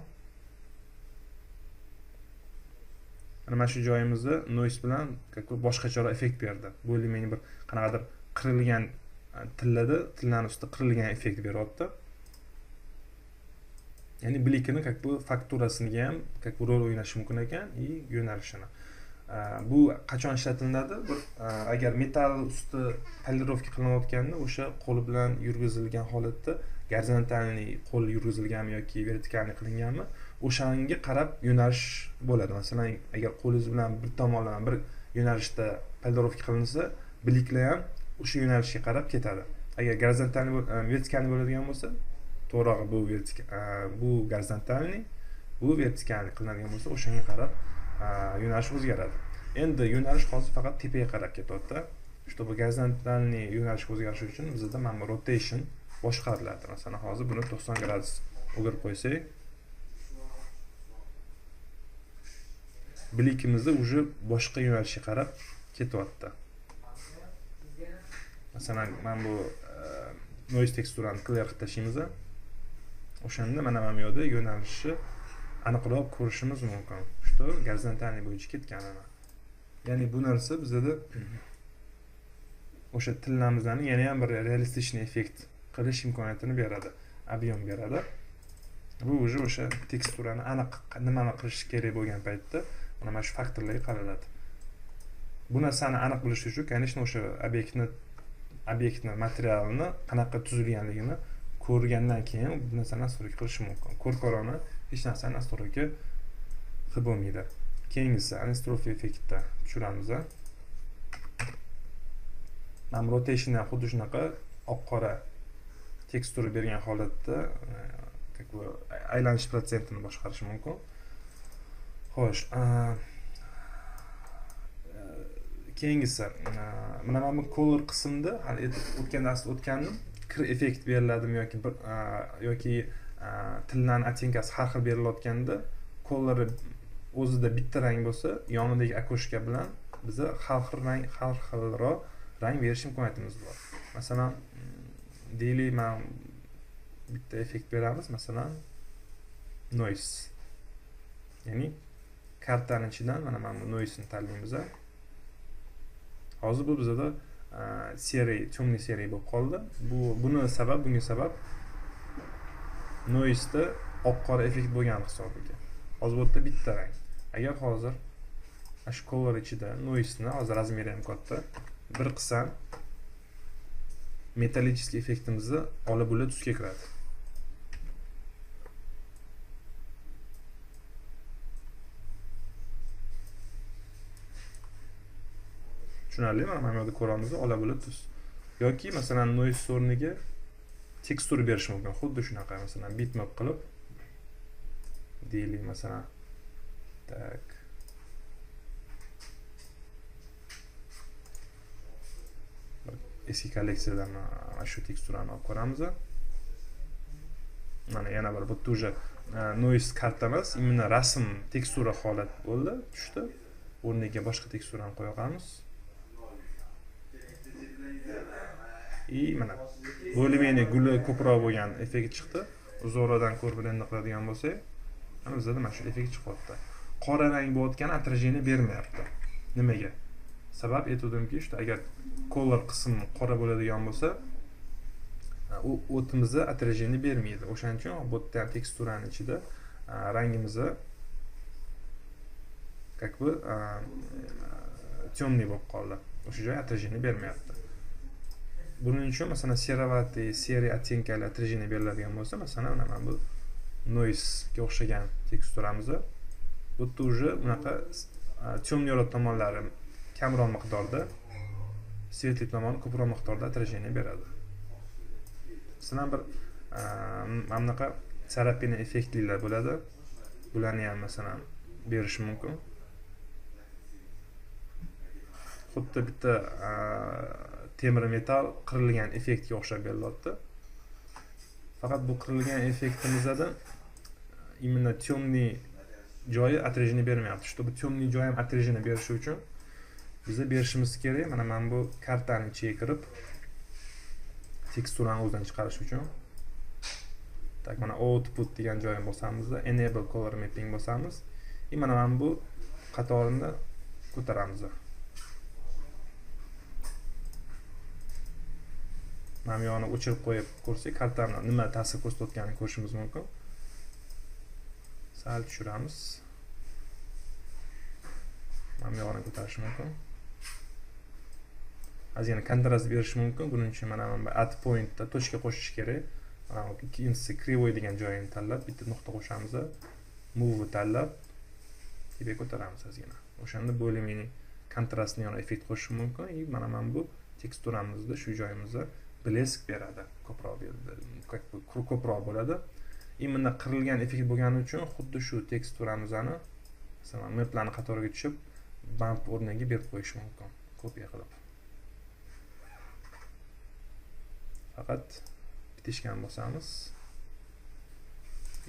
Speaker 1: Mana shu joyimizda noise bilan как бы boshqacharoq effekt berdi. Bo'lmaydi bir qanaqadir qirilgan tillada, tillani ustida qirilgan effekt beryapti. Ya'ni blikini как бы fakturasiga ham как бы rol o'ynashi mumkin ekan и yo'nalishini. Bu qachon ishlatiladi? Bir agar metall usti polirovka qilinayotganda o'sha qo'l bilan yurgizilgan holatda gorizontalniy qo'l yurgizilganmi yoki vertikalniy qilinganmi, o'shanga qarab yo'nalish bo'ladi. Masalan, agar qo'lingiz bilan bir tomonlama bir yo'nalishda polirovka qilinsa, biliklar ham o'sha yo'nalishga qarab ketadi. Agar gorizontalniy vertikalniy bo'ladigan bo'lsa, to'g'rirog'i bu bu gorizontalniy, bu vertikalniy qilinadigan bo'lsa, o'shanga qarab yo'nalish o'zgaradi. Endi yo'nalish hozir faqat tepaga qarab ketyapti. Чтобы gorizontalniy yo'nalish o'zgarishi uchun bizda mana bu rotation boshqariladi. Masalan, hozir buni 90 gradus o'girib qo'ysak, bilikimizda уже boshqa yo'nalishga qarab ketyapti. Masalan, mana bu noise teksturani clear qilib tashlaymiz. O'shanda mana bu yerda yo'nalishni aniqroq ko'rishimiz mumkin. Shu gorizontalniy bo'yicha ketganini. Ya'ni bu narsa bizda o'sha tillamizlarni yana ham bir realistik effekt qilish imkoniyatini beradi, ob'em beradi. Bu уже o'sha teksturani aniq nimani qilish kerak bo'lgan paytda mana shu faktorlarga qaraladi. Bu narsani aniq bilish uchun, конечно, o'sha obyektni materialini qanaqa tuzilganligini ko'rgandan keyin bu narsani настройка qilish mumkin. Ko'r-ko'rona hech narsani настройка qilib bo'lmaydi. Keyingisi anistrofi effektda tushiramiz. Mana rotation ham xuddi shunaqa oq-qora tekstura bergan holatda как бы aylanish protsentini boshqarish mumkin. Xo'sh, keyingisi mana bu color qismida hali o'tgan darsda o'tgandim. Kir effekt beriladimi yoki bir yoki tillarning ottenkasi har xil berilayotganda colori o'zida bitta rang bo'lsa, yonidagi okoshka bilan biza har xil rang, har xilroq rang berish imkoniyatimiz bor. Masalan, deylik, men bitta effekt beramiz, masalan, noise. Ya'ni kartaning ichidan mana bu noise-ni tanlaymiz. Hozir bu bizda seriy, темный seriy bo'lib qoldi. Bunga sabab noise-da oq-qora effekt bo'lgan hisobiga. Hozir bu yerda bitta rang. Agar hozir mana shu color ichida noise-ni, hozir razmeri ham katta, bir qilsam metallический effektimizni ola bula tusga kiradi. Tushunarlimi? Mana bu yerda ko'ramiz, ola bula tus. Yoki masalan noise o'rniga tekstur berish mumkin. Xuddi shunaqa, masalan, bitmap qilib deylik, masalan, tak. Eski kolleksiyadan mana shu teksturani olib ko'ramiz. Mana yana bir bu yerda уже noise karta emas, именно rasm tekstura holat bo'ldi, tushdi. O'rniga boshqa teksturani qo'ya qolamiz. И mana bo'lmaydi, guli ko'proq bo'lgan effekt chiqdi. Uzoqdan ko'rib endi qiladigan bo'lsak, mana bizda mana shu effekt chiqyapti. Qora rang bo'layotgani отражение bermayapti. Nimaga? Sabab aytuvdimki, shu agar color qismi qora bo'ladigan bo'lsa, u o'timizda отражение bermaydi. O'shaning uchun bu yerda ham teksturani ichida rangimizni как бы темный bo'lib qoldi. O'sha joy отражение bermayapti. Buning uchun masalan сероватый, серый оттенкali отражение beriladigan bo'lsa, masalan mana bu noise ga o'xshagan teksturamizni bu yerda уже unaqa темныйroq tomonlari kamroq miqdorda, svetli tomoni ko'proq miqdorda отражение beradi. Masalan bir mana bunaqa царапина effektlilar bo'ladi. Bularni ham masalan berish mumkin. Xuddi bitta temir metal qirilgan effektga o'xshab berilyapti. Faqat bu qirilgan effektimizda именно темный joyi отражение bermayapti. Чтобы темный joyi ham отражение berishi uchun biza berishimiz kerak. Mana bu kartani ichiga kirib teksturani o'zidan chiqarish uchun tak mana output degan joyni bosamizda enable color mapping bosamiz. И mana bu qatorini ko'taramiz. Mana bu yoqni o'chirib qo'yib ko'rsak, kartani nima ta'sir ko'rsatayotganini ko'rishimiz mumkin. Sal tushiramiz. Mana bu yoqni ko'tarish mumkin. Ozgina kontrast berish mumkin. Buning uchun mana bu add pointda tochka qo'shish kerak. Mana bu ikkinchisi krivoy degan joyini tanlab, bitta nuqta qo'shamiz, move tanlab tepaga ko'taramiz ozgina. O'shanda более-менее kontrastni yana effekt qo'shish mumkin. И mana bu teksturamizda shu joyimizda blesk beradi, ko'proq beradi, ko'proq bo'ladi. Именно qirilgan effekt bo'lgani uchun xuddi shu teksturamizni masalan maplarni qatoriga tushib bump o'rniga berib qo'yish mumkin, kopiya qilib. Faqat bitishgan bosamiz.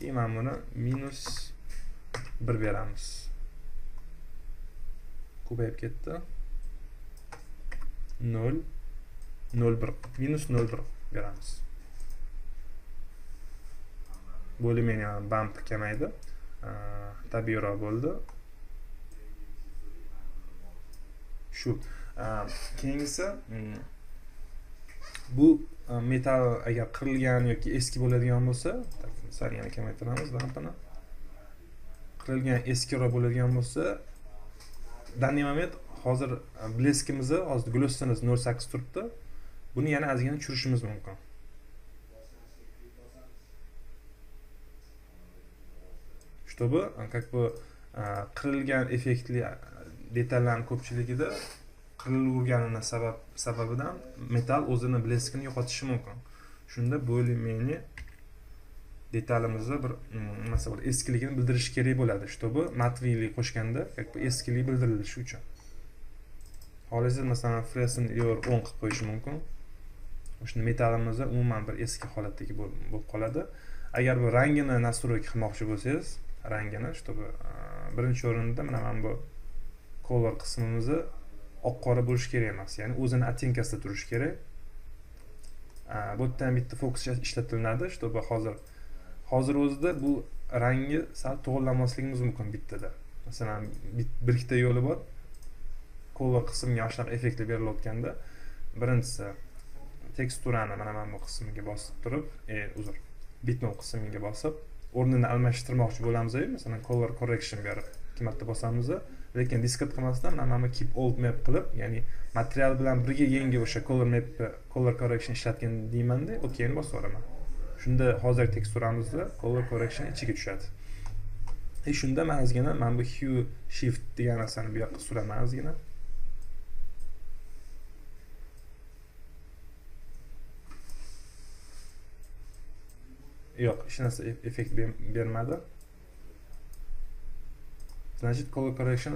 Speaker 1: И mana buni -1 beramiz. Ko'payib ketdi. 0 0.1 -0.1 beramiz. Более-менее bump kamaydi. Tabiiyroq bo'ldi. Shu. Keyingisi bu metal agar qirilgan yoki eski bo'ladigan bo'lsa, sal yana kamaytiramiz bumpini. Qirilgan eskiroq bo'ladigan bo'lsa, данный момент hozir bleskimizni, hozir glossimiz 0.8 turibdi. Buni yana ozgina tushirishimiz mumkin. Чтобы как бы qirilgan effektli detallarning ko'pchiligida qirilaverganini sababidan metal o'zini bleskini yo'qotishi mumkin. Shunda более-менее detalimizda bir masalan eskiligini bildirish kerak bo'ladi, чтобы matviylik qo'shganda как бы eskilik bildirilishi uchun. Xohlasangiz masalan Fresnel Error 10 qilib qo'yish mumkin. O'shanda metalimiz umuman bir eski holatdagi bo'lib qoladi. Agar bu rangini настройка qilmoqchi bo'lsangiz, rangini, чтобы birinchi o'rinda mana bu color qismimizni oq qora bo'lishi kerak emas, ya'ni o'zini оттенкасida turishi kerak. Bu yerdan bitta fokus ishlatilinadi, чтобы hozir o'zida bu rangi sal to'g'rilamasligimiz mumkin bittada. Masalan, bir ikkita yo'li bor. Color qismiga shunaqa effektlar berilayotganda, birinchisi teksturani mana bu qismiga bosib turib, uzr, bitmap qismiga bosib, o'rnini almashtirmoqchi bo'lamiz, masalan, color correction berib, 2 marta bosamiz, lekin discard qilmasdan mana bu keep old map qilib, ya'ni material bilan birga yangi o'sha color map, color correction ishlatgan deymanda, okeyni bosib yuboraman. Shunda hozir teksturamizda color correction ichiga tushadi. Shunda men ozgina mana bu hue shift degan narsani bu yoqqa suraman ozgina. Yo'q, hech narsa effekt bermadi. Значит, color correction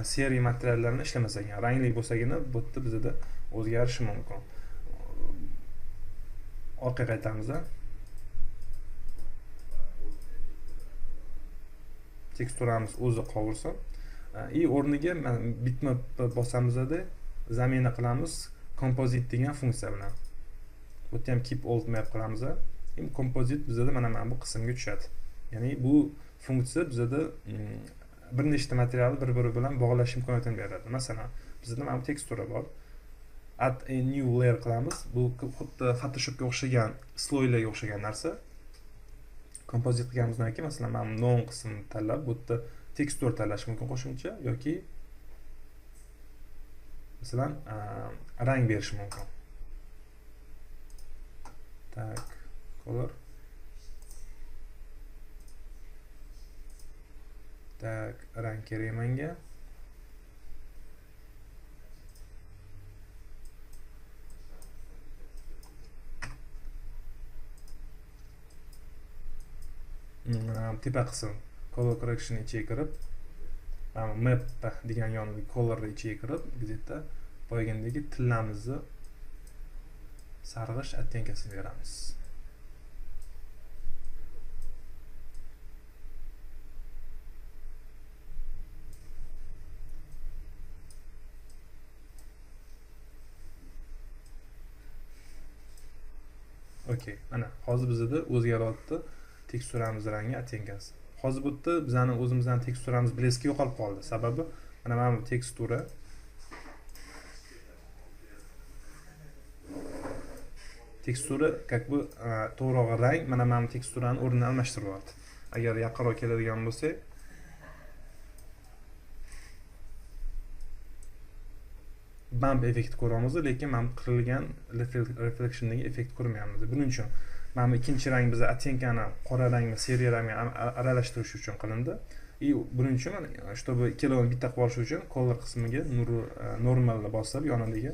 Speaker 1: seriya materiallarini ishlamas ekan. Rangli bo'lsagina bu yerda bizda o'zgarishi mumkin. Orqaga qaytamiz. Teksturamiz o'zi qovursin. И o'rniga bitmap bosamizda zamena qilamiz composite degan funksiya bilan. Bu yerda ham keep old map qilamiz. Endi composite bizda mana bu qismga tushadi. Ya'ni bu funksiya bizda bir nechta materialni bir-biri bilan bog'lash imkoniyatini beradi. Masalan, bizda mana bu tekstura bor. Add a new layer qilamiz. Bu xuddi Photoshopga o'xshagan sloylarga o'xshagan narsa. Kompozit qilganimizdan keyin masalan mana non qismini tanlab, bu yerda tekstur tanlash mumkin qo'shimcha yoki masalan rang berish mumkin. Tak, color. Tak, rang kerak menga. Tepa qism color correction ichiga kirib, mana map degan yonidagi color ichiga kirib, где-то boyagandagi tillamizni sarg'ish ottenkasini beramiz. Okey, mana hozir bizda o'zgaryapti teksturamiz rangi, ottenkasi. Hozir bu yerda bizani o'zimizdan teksturamiz bleski yo'qolib qoldi. Sababi mana bu tekstura как бы to'g'rirog'i rang mana bu teksturani o'rnini almashtiryapti. Agar yaqinroq keladigan bo'lsak, bump effekti ko'ramiz, lekin mana bu qirilgan reflectiondagi effekt ko'rmayapmiz. Buning uchun mana bu ikkinchi rang biza ottenkani qora rang va seriya rangga aralashtirish uchun qilindi. И buning uchun чтобы ikkalovini bitta qilib olish uchun color qismiga normalni bosib, yonidagi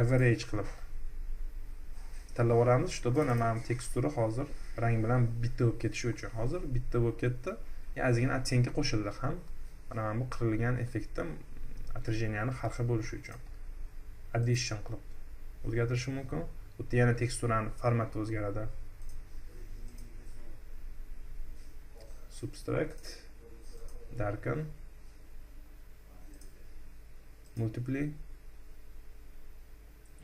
Speaker 1: average qilib tanlab olamiz, чтобы mana bu tekstura hozir rang bilan bitta bo'lib ketishi uchun. Hozir bitta bo'lib ketdi. Ozgina ottenka qo'shildi ham. Mana bu qirilgan effektda отражениeni har xil bo'lishi uchun addition qilib o'zgartirish mumkin. Bu yerda yana teksturani formati o'zgaradi. Subtract, darken, multiply,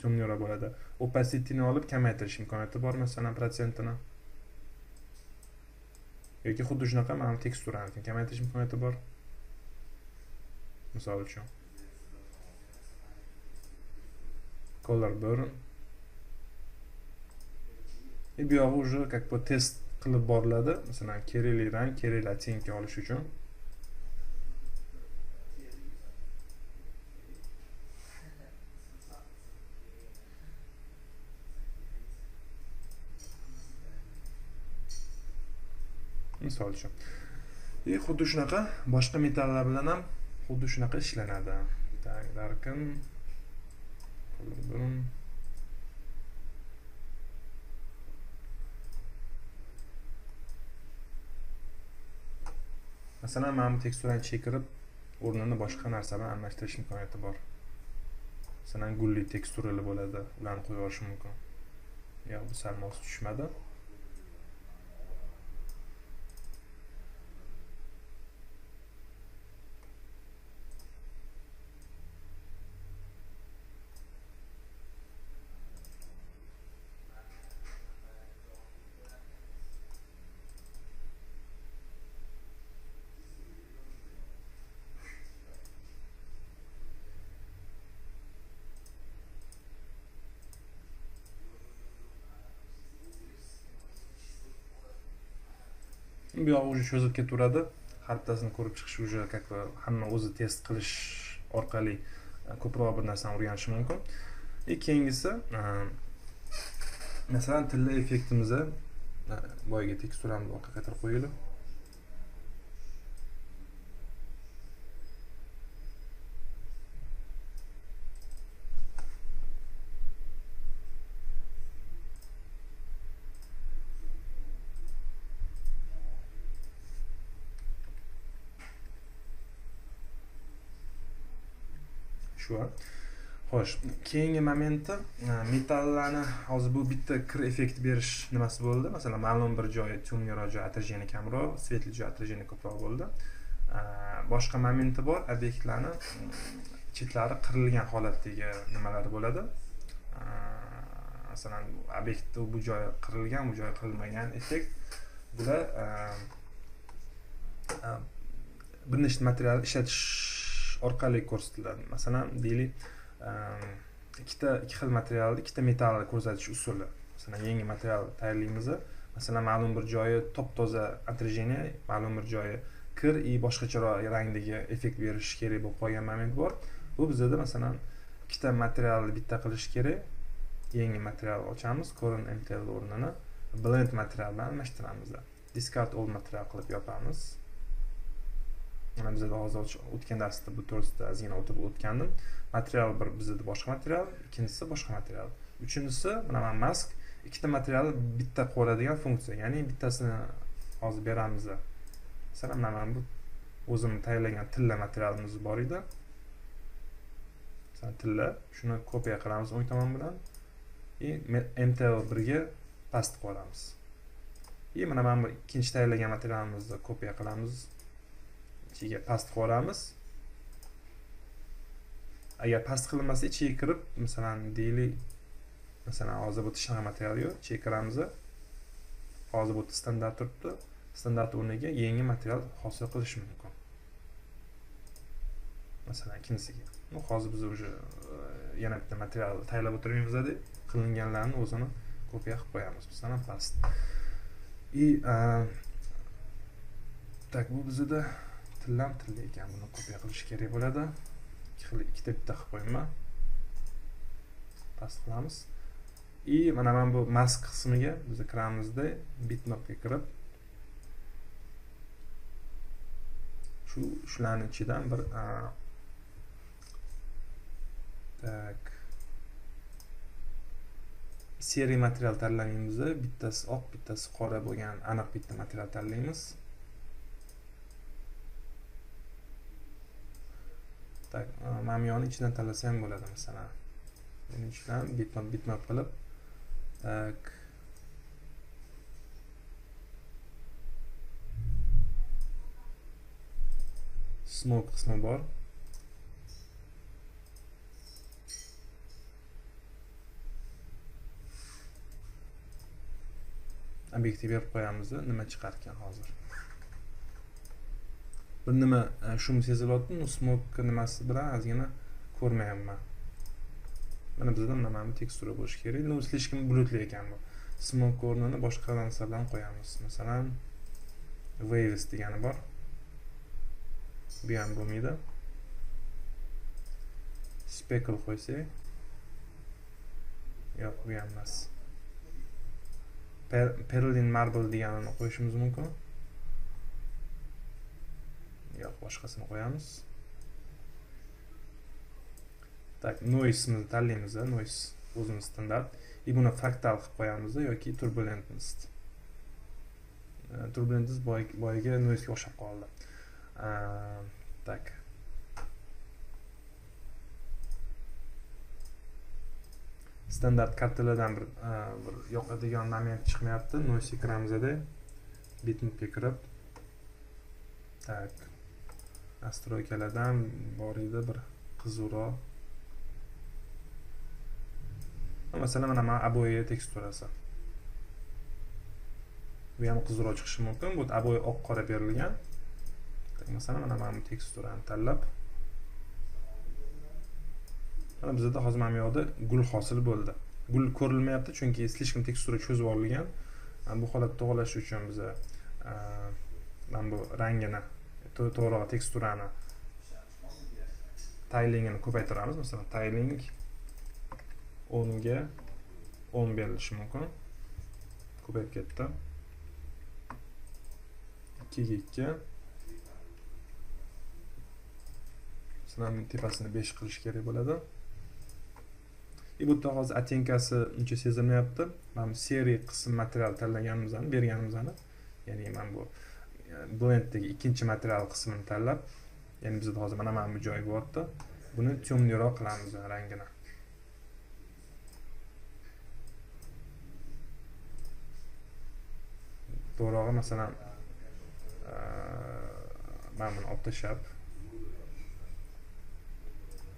Speaker 1: temniroq bo'ladi. Opacityni olib kamaytirish imkoniyati bor, masalan protsentini. Yoki xuddi shunaqa mana bu teksturani kamaytirish imkoniyati bor. Misol uchun color burn. Bu yog'i уже как бы test qilib boriladi. Masalan, kerakli rang, kerakli ottenka olish uchun. Misol uchun. Xuddi shunaqa boshqa metallar bilan ham xuddi shunaqa ishlanadi. Tak, darken, color burn. Masalan, mana bu teksturani chekirib, o'rnini boshqa narsa bilan almashtirish imkoniyati bor. Masalan, gulli teksturali bo'ladi, ularni qo'yib olish mumkin. Yo'q, bu sal mos tushmadi. Bu yog'i уже cho'zilib ketaveradi. Har bittasini ko'rib chiqish уже как бы hamma o'zi test qilish orqali ko'proq bir narsani o'rganishi mumkin. Keyingisi masalan tilla effektimizni boyagi teksturamizni orqaga qaytarib qo'yaylik. Xo'sh, keyingi momenti metallarni hozir bu bitta kir effekt berish nimasi bo'ldi? Masalan, ma'lum bir joyi temniroq joy отражение kamroq, svetli joy отражение ko'proq bo'ldi. Boshqa momenti bor, obyektlarni chetlari qirilgan holatdagi nimalar bo'ladi. Masalan, obyektni bu joyi qirilgan, bu joyi qirilmagan effekt. Bular bir nechta material ishlatish orqali ko'rsatiladi. Masalan, deylik, ikki xil materialni, ikkita metallni ko'rsatish usuli. Masalan, yangi material tayyorlaymiz. Masalan, ma'lum bir joyi top-toza отражение, ma'lum bir joyi kir и boshqacharoq rangdagi effekt berish kerak bo'lib qolgan moment bor. Bu bizda masalan ikkita materialni bitta qilish kerak. Yangi material ochamiz, Corn MTL o'rnini blend material bilan almashtiramiz. Discard all material qilib yopamiz. Mana bizda hozir o'tgan darsda bu to'g'risida ozgina o'tib o'tgandim. Material bir bizda boshqa material, ikkinchisi boshqa material. Uchinchisi mana mask, ikkita materialni bitta qo'yadigan funksiya. Ya'ni bittasini hozir beramiz. Masalan, mana bu o'zim tayyorlagan tilla materialimiz bor edi. Masalan, tilla, shuni kopiya qilamiz o'ng tomon bilan и MTL 1 ga past qo'yamiz. И mana bu ikkinchi tayyorlagan materialimizni kopiya qilamiz. Ichiga past qo'yamiz. Agar past qilinmasa ichiga kirib, masalan, deylik, masalan, hozir bu shunaqa material yo'q, ichiga kiramiz. Hozir bu standart turibdi. Standart o'rniga yangi material hosil qilish mumkin. Masalan, ikkinchisiga. Hozir biz уже yana bitta material tayyorlab o'tirmaymiz-da, qilinganlarni o'zini kopiya qilib qo'yamiz. Masalan, past. И tak bu bizda tillam tilla ekan, buni kopiya qilish kerak bo'ladi. Ikkita bitta qilib qo'yman. Past qilamiz. И mana bu mask qismiga biz kiramizda, bitmapga kirib shularning ichidan bir tak seriya material tanlaymiz. Bittasi oq, bittasi qora bo'lgan aniq bitta material tanlaymiz. Tak, mana bu yoqni ichidan tanlasa ham bo'ladi masalan. Buning ichidan bitmap qilib, tak smoke qismi bor. Obyektiv berib qo'yamiz, nima chiqar ekan hozir. Bir nima shum sezilyapti, smoke nimasi bilan ozgina ko'rmayapman. Mana bizda mana bu tekstura bo'lishi kerak. Ну, слишком bulutli ekan bu. Smoke o'rnini boshqa narsa bilan qo'yamiz. Masalan, waves degani bor. Bu ham bo'lmaydi. Speckle qo'ysak, yo'q, bu ham emas. Perlin marble deganini qo'yishimiz mumkin. Yo'q, boshqasini qo'yamiz. Tak, noisemizni tanlaymiz, noise o'zimiz standart. И buni fractal qilib qo'yamiz yoki turbulentness. Turbulentness boyagi noisega o'xshab qoldi. Tak. Standart kartalardan bir yoqadigan moment chiqmayapti. Noise kiramizda, bitmapga kirib, tak, nastroykalardan bor edi bir qizuvroq. Masalan, mana aboyi teksturasi. Bu ham qizuvroq chiqishi mumkin. Bu aboyi oq qora berilgan. Masalan, mana bu teksturani tanlab, mana bizda hozir mana bu yoqda gul hosil bo'ldi. Gul ko'rilmayapti, chunki слишком tekstura cho'zib olingan. Bu holatni to'g'rilash uchun biz mana bu rangini, to'g'riroq teksturani tilingini ko'paytiramiz. Masalan, tiling 10 ga 10 berilishi mumkin. Ko'payib ketdi. 2 ga 2. Masalan, tepasini 5 qilish kerak bo'ladi. И bu yerda hozir ottenkasi uncha sezilmayapti. Mana bu seriya qism material tanlaganimizni, berganimizni, ya'ni mana bu blenddagi ikkinchi material qismini tanlab, ya'ni bizda hozir mana bu joyi bo'lyapti. Buni temliroq qilamiz rangini. To'g'rirog'i masalan, mana buni olib tashlab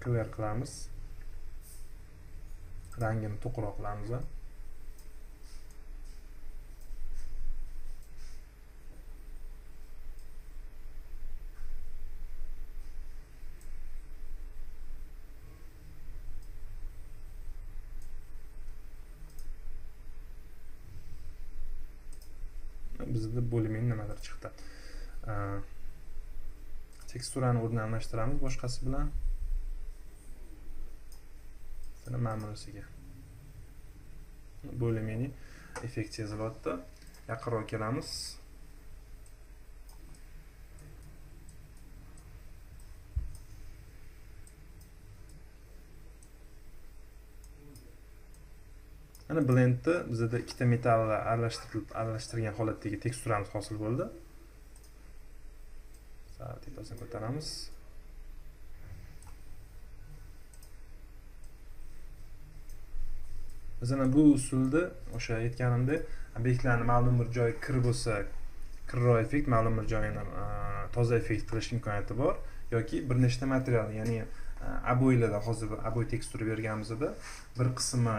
Speaker 1: clear qilamiz. Rangini to'qroq qilamiz. Bizda более-менее nimadir chiqdi. Teksturani o'rnini almashtiramiz boshqasi bilan. Masalan, mana bunisiga. Более-менее effekt sezilyapti. Yaqinroq kelamiz. Mana blendni bizda ikkita metallni aralashtirgan holatdagi teksturamiz hosil bo'ldi. Sal tepasini ko'taramiz. Masalan, bu usulda o'sha aytganimdek, obyektlarni ma'lum bir joyi kir bo'lsa, kirroq effekt, ma'lum bir joyini toza effekt qilish imkoniyati bor yoki bir nechta material, ya'ni oboylarda hozir bir oboy tekstura berganimizda bir qismi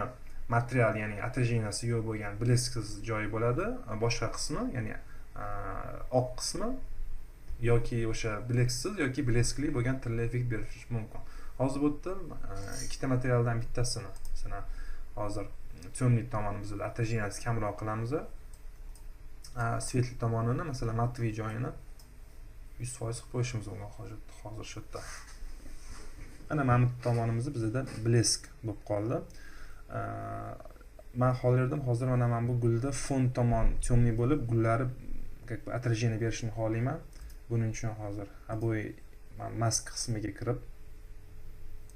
Speaker 1: material, ya'ni отраженияsi yo'q bo'lgan blesksiz joyi bo'ladi, boshqa qismi, ya'ni oq qismi yoki o'sha blesksiz yoki bleskli bo'lgan tilla effekt berish mumkin. Hozir bu yerda ikkita materialdan bittasini, masalan, hozir темный tomonimizda отраженияsi kamroq qilamiz. Svetli tomonini, masalan, matviy joyini 100% qilib qo'yishimiz mumkin hozir shu yerda. Ana mana bu tomonimizda bizda blesk bo'lib qoldi. Men xohlardim hozir mana bu gulda fon tomon темный bo'lib, gullari как бы отражение berishini xohlayman. Buning uchun hozir oboy mask qismiga kirib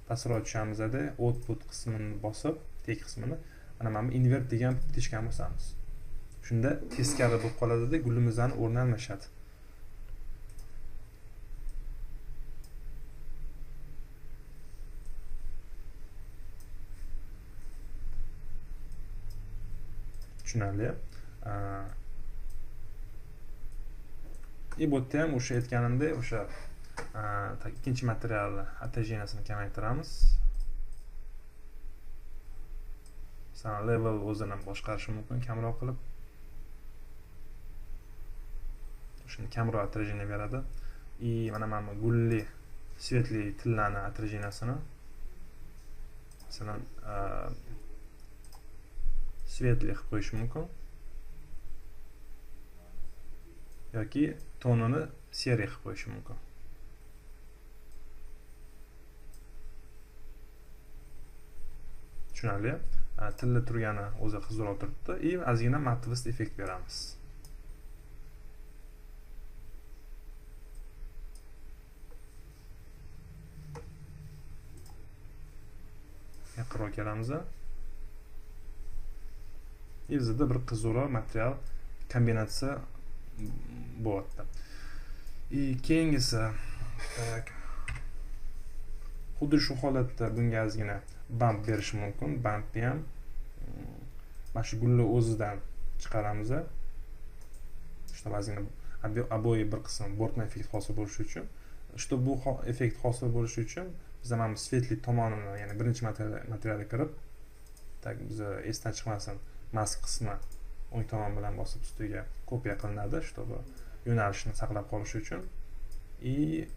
Speaker 1: pastroq tushamizda, output qismini bosib, tek qismini mana bu invert degan птичкani bosamiz. Shunda teskari bo'lib qoladida, gulimizning o'rni almashadi. Tushunarli. Bu yerda ham o'sha aytganimdek, o'sha ikkinchi materialni отражениясini kamaytiramiz. Masalan, level o'zini boshqarishi mumkin kamroq qilib. Shuni kamroq отражение beradi. И mana bu gulli, svetli tillani отражениясini masalan, svetli qilib qo'yish mumkin yoki tonini serый qilib qo'yish mumkin. Tushunarli. Tilla turgani o'zi qizilroq turibdi. И ozgina matvist effekt beramiz. Yaqinroq kelamiz. Bizda bir qizilroq material kombinatsiya bo'lyapti. И keyingisi, tak, xuddi shu holatda bunga ozgina bump berish mumkin. Bumpni ham mana shu gulni o'zidan chiqaramiz. Shunda ozgina oboyi bir qism bo'rtma effekt hosil bo'lishi uchun, shu bu effekt hosil bo'lishi uchun biz mana bu svetli tomonini, ya'ni birinchi materialga kirib, tak, biz esdan chiqmasin, mask qismi o'ng tomon bilan bosib ustiga kopiya qilinadi, чтобы yo'nalishni saqlab qolish uchun. И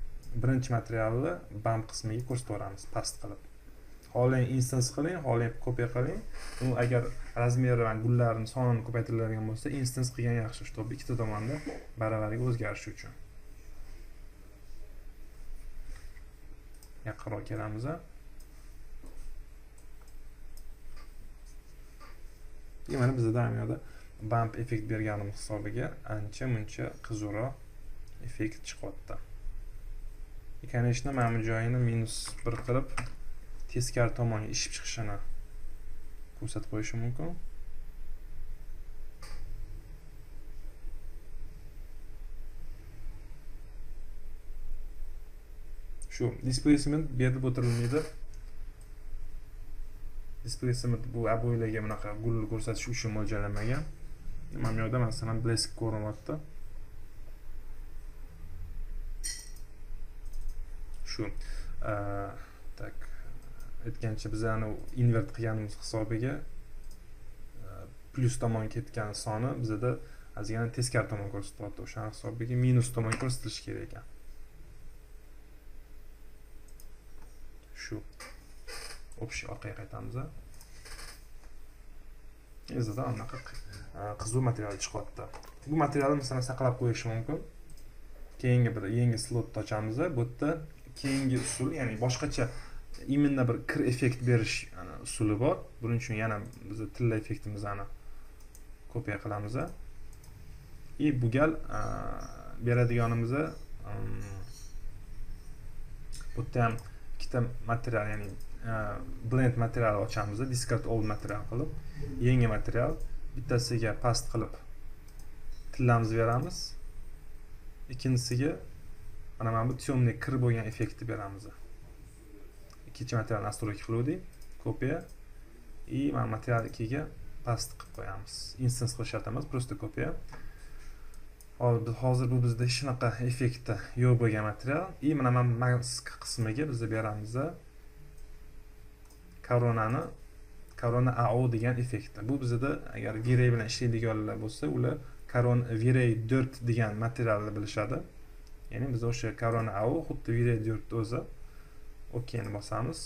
Speaker 1: birinchi materialni bump qismiga ko'rsatib yuboramiz past qilib. Xohlang instance qiling, xohlang kopiya qiling. U agar razmeri va gullarning sonini ko'paytiriladigan bo'lsa, instance qilgan yaxshi, чтобы ikkita tomonda baravariga o'zgarishi uchun. Yaqinroq kelamiz. И mana bizda ham yo'da bump effekt berganimiz hisobiga ancha muncha qizilroq effekt chiqyapti. И конечно, mana bu joyini -1 qilib teskari tomonga ishib chiqishini ko'rsatib qo'yishim mumkin. Shu displacement berib o'tirilmaydi. Displacement bu oboylarga bunaqa gul ko'rsatish uchun mo'ljallanmagan. Mana bu yerda masalan blesk ko'rinyapti. Shu tak, aytgancha bizani invert qilganimiz hisobiga plyus tomon ketgan soni bizada ozgina teskari tomon ko'rsatyapti. O'shani hisobiga minus tomon ko'rsatilishi kerak ekan. Shu общий orqaga qaytamiz. Bizda anaqa qiziq material chiqyapti. Bu materialni masalan saqlab qo'yish mumkin. Keyingi bir yangi slot ochamiz. Bu yerda keyingi usul, ya'ni boshqacha именно bir kir effekt berish usuli bor. Buning uchun yana biz tilla effektimizni kopiya qilamiz. И bu gal beradiganimiz bu yerda ham ikkita material, ya'ni blend material ochamiz, discard old material qilib, yangi material bittasiga past qilib tillamizni beramiz. Ikkinchisiga mana bu temniy kir bo'lgan effektni beramiz. Ikkinchi materialni настройка qiluvdik, kopiya и mana material 2 ga past qilib qo'yamiz. Instance qilish shart emas, просто kopiya. Hozir bu bizda hech shunaqa effektda yo'q bo'lgan material. И mana mask qismiga biz beramiz koronani, Corona AO degan effektni. Bu bizda agar V-Ray bilan ishlaydiganlar bo'lsa, ular Corona V-Ray 4 degan materialni bilishadi. Ya'ni biz o'sha Corona AO xuddi V-Ray 4 o'zi. OKni bosamiz.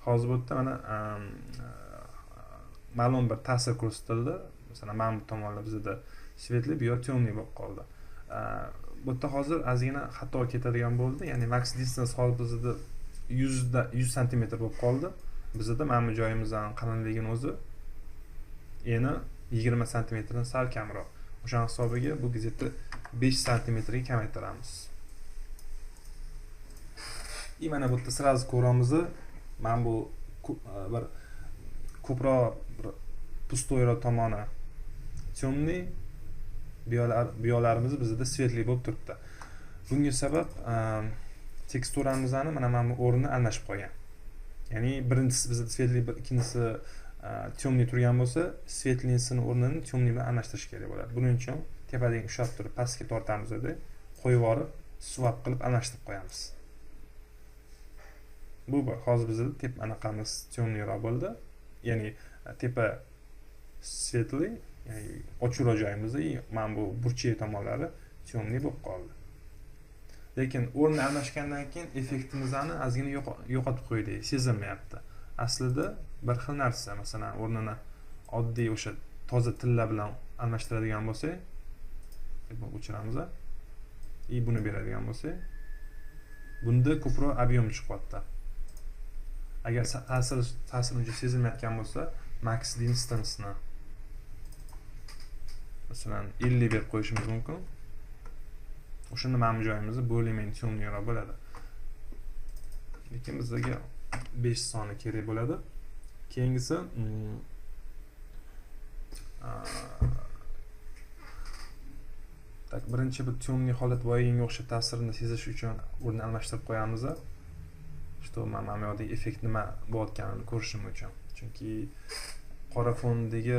Speaker 1: Hozir bu yerda mana ma'lum bir ta'sir ko'rsatildi. Masalan, mana bu tomonlar bizda светлый, bu yoq темный bo'lib qoldi. Bu yerda hozir ozgina xato ketadigan bo'ldi. Ya'ni max distance hozir bizda 100 santimetr bo'lib qoldi. Bizda mana bu joyimizdan qalinligini o'zi eni 20 santimetrdan sal kamroq. O'shani hisobiga bu где-то 5 santimetrga kamaytiramiz. И mana bu yerda сразу ko'ramiz, mana bu bir ko'proq bir пустой roq tomoni темный, bu yoqlarimiz bizda светлый bo'lib turibdi. Bunga sabab teksturamizni mana bu o'rni almashib qolgan. Ya'ni birinchisi bizda светлый, ikkinchisi темный turgan bo'lsa, светлый sini o'rnini темный bilan almashtirish kerak bo'ladi. Buning uchun tepadagi ushlab turib pastga tortamizda, qo'yib yuborib, swap qilib almashtirib qo'yamiz. Bu bir hozir bizda tepa anaqamiz темный roq bo'ldi. Ya'ni tepa светлый, ya'ni ochiqroq joyimizda mana bu burchak tomonlari темный bo'lib qoldi. Lekin o'rni almashgandan keyin effektimizni ozgina yo'qotib qo'ydik, sezilmayapti. Aslida bir xil narsa, masalan, o'rnini oddiy o'sha toza tilla bilan almashtiradigan bo'lsak, o'chiramiz. И buni beradigan bo'lsak, bunda ko'proq объем chiqyapti. Agar ta'sir uncha sezilmayotgan bo'lsa, max distance-ni masalan 50 berib qo'yishimiz mumkin. O'shanda mana bu joyimizni более-менее темный roq bo'ladi. Lekin bizga 5 soni kerak bo'ladi. Keyingisi так, birinchi bir темный holat boyagiga o'xshab ta'sirini sezish uchun o'rni almashtirib qo'yamiz. Что mana bu yoqdagi effekt nima bo'layotganini ko'rishim uchun. Chunki qora fondagi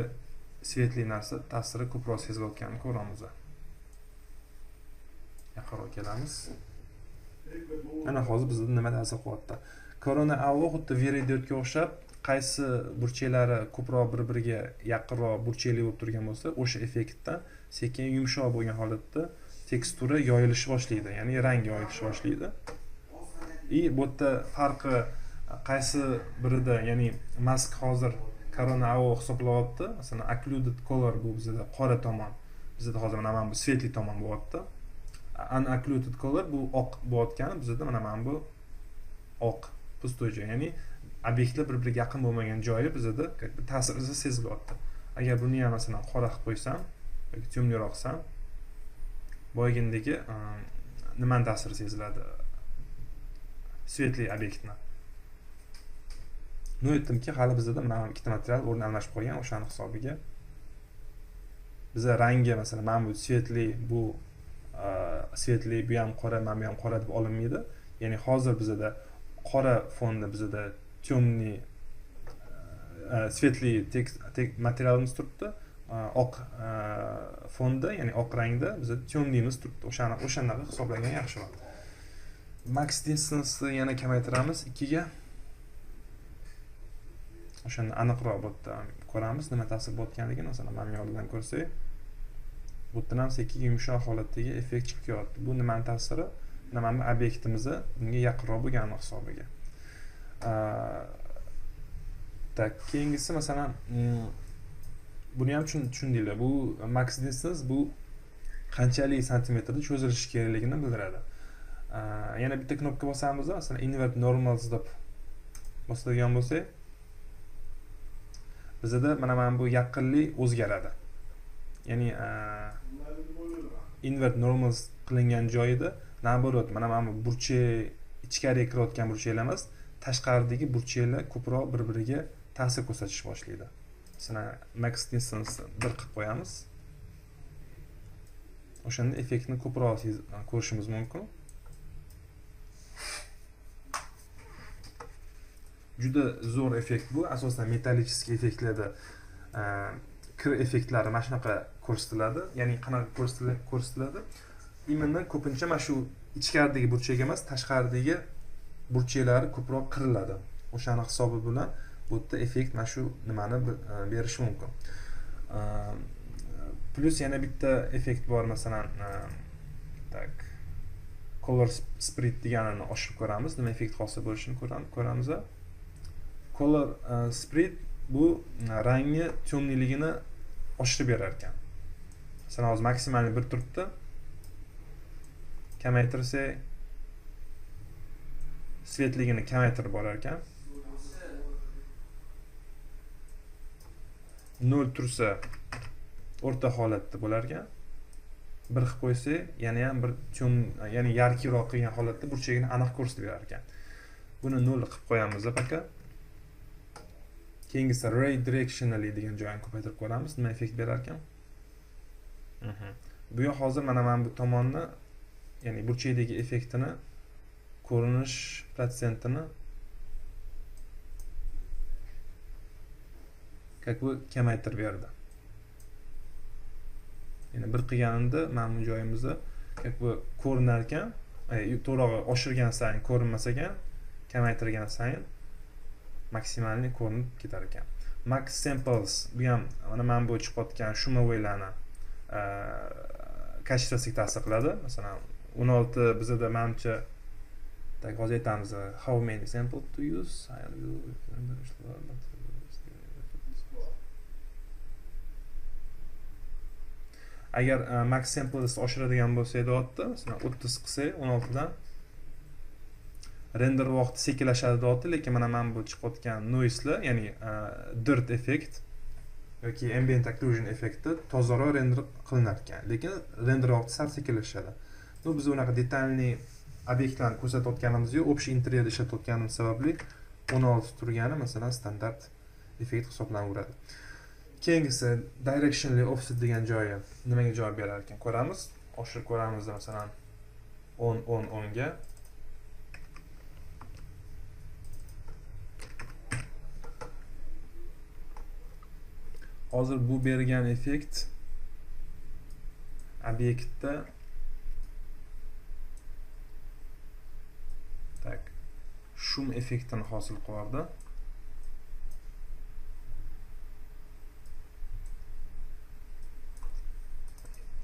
Speaker 1: светлый narsa ta'siri ko'proq sezilayotganini ko'ramiz. Yaqinroq kelamiz. Ana hozir bizda nima ta'sir qilyapti? Corona AO xuddi V-Ray 4 ga o'xshab qaysi burchaklari ko'proq bir-biriga yaqinroq burchakli bo'lib turgan bo'lsa, o'sha effektdan sekin yumshoq bo'lgan holatda tekstura yoyilishi boshlaydi, ya'ni rang yoyilishi boshlaydi. И bu yerda farqi qaysi birida, ya'ni mask hozir Corona AO hisoblayapti. Masalan, occluded color bu bizda qora tomon. Bizda hozir mana bu светлый tomon bo'lyapti. Unoccluded color bu oq bo'layotgani, bizda mana bu oq пустой joy, ya'ni obyektlar bir-biriga yaqin bo'lmagan joyi bizda ta'siri sezilyapti. Agar buni ham masalan qora qilib qo'ysam yoki темный roq qilsam, boyagindagi nimani ta'siri seziladi? Светлый obyektni. Ну, aytdimki, hali bizda mana ikkita material o'rni almashib qolgan, o'shani hisobiga biza rangi masalan mana bu светлый, bu светлый, bu ham qora, mana bu ham qora deb olinmaydi. Ya'ni hozir bizada qora fonda bizada темный светлый materialimiz turibdi, oq fonda, ya'ni oq rangda bizada темный imiz turibdi. O'shani o'shanaqa hisoblagan yaxshiroq. Max distance yana kamaytiramiz 2 ga. O'shanda aniqroq bu yerda ko'ramiz nima ta'sir bo'layotganligini. Masalan, mana bu yoqdan ko'rsak, bu yerdan ham sekin yumshoq holatdagi effekt chiqib kelyapti. Bu nimani ta'siri? Mana bu obyektimizni bunga yaqinroq bo'lgani hisobiga. Так, keyingisi masalan Buni ham tushundinglar. Bu max distance bu qanchalik santimetrda cho'zilishi kerakligini bildiradi. Yana bitta knopka bosamiz, masalan invert normals deb bosadigan bo'lsak, bizda mana bu yaqinlik o'zgaradi. Ya'ni invert normals qilingan joyida naborot mana bu burchak ichkariga kirayotgan burchaklar emas, tashqaridagi burchaklar ko'proq bir-biriga ta'sir ko'rsatish boshlaydi. Masalan, max distance 1 qilib qo'yamiz. O'shanda effektni ko'proq ko'rishimiz mumkin. Juda zo'r effekt bu. Asosan metallический effektlarda kir effektlari mana shunaqa ko'rsatiladi. Ya'ni qanaqa ko'rsatiladi? Именно ko'pincha mana shu ichkaridagi burchak emas, tashqaridagi burchaklari ko'proq qiriladi. O'shani hisobi bilan bu yerda effekt mana shu nimani berishi mumkin. Plus yana bitta effekt bor, masalan, tak color spread deganini oshirib ko'ramiz, nima effekt hosil bo'lishini ko'ramiz. Color spread bu rangi temniligini oshirib berar ekan. Masalan, hozir maksimalni 1 turibdi. Kamaytirsak svetligini kamaytirib borar ekan. 0 tursa o'rta holatda bo'lar ekan. 1 qilib qo'ysak, yana ham bir ya'ni yarkiroq qilgan holatda burchagini aniq ko'rsatib berar ekan. Buni 0 qilib qo'yamiz пока. Keyingisi ray directionally degan joyini ko'paytirib ko'ramiz, nima effekt berar ekan. Bu yoq hozir mana bu tomonni, ya'ni burchakdagi effektini ko'rinish protsentini как бы kamaytirib berdi. Ya'ni bir qilganimda mana bu joyimizda как бы ko'rinar ekan, to'g'rig'i oshirgan sayin ko'rinmas ekan, kamaytirgan sayin maksimalni ko'rinib ketar ekan. Max samples bu ham mana bu chiqayotgan shumovoylarni kачествosiga ta'sir qiladi. Masalan, 16 bizada manimcha tak hozir aytamiz, how many sample to use? Agar max samples oshiradigan bo'lsak deyapti, masalan 30 qilsak 16 dan render vaqti sekinlashadi deyapti, lekin mana bu chiqayotgan noise'lar, ya'ni dirt effekt yoki ambient occlusion effekti tozaroq render qilinar ekan, lekin render vaqti sal sekinlashadi. Bu biz unaqa detalli obyektlarni ko'rsatayotganimiz yo'q, общий interyer ishlatayotganimiz sababli 16 turgani masalan standart effekt hisoblanaveradi. Keyingisi directionally offset degan joyi nimaga javob berar ekan ko'ramiz. Oshirib ko'ramiz, masalan 10 10 10 ga. Hozir bu bergan effekt obyektda tak shum effektini hosil qiladi.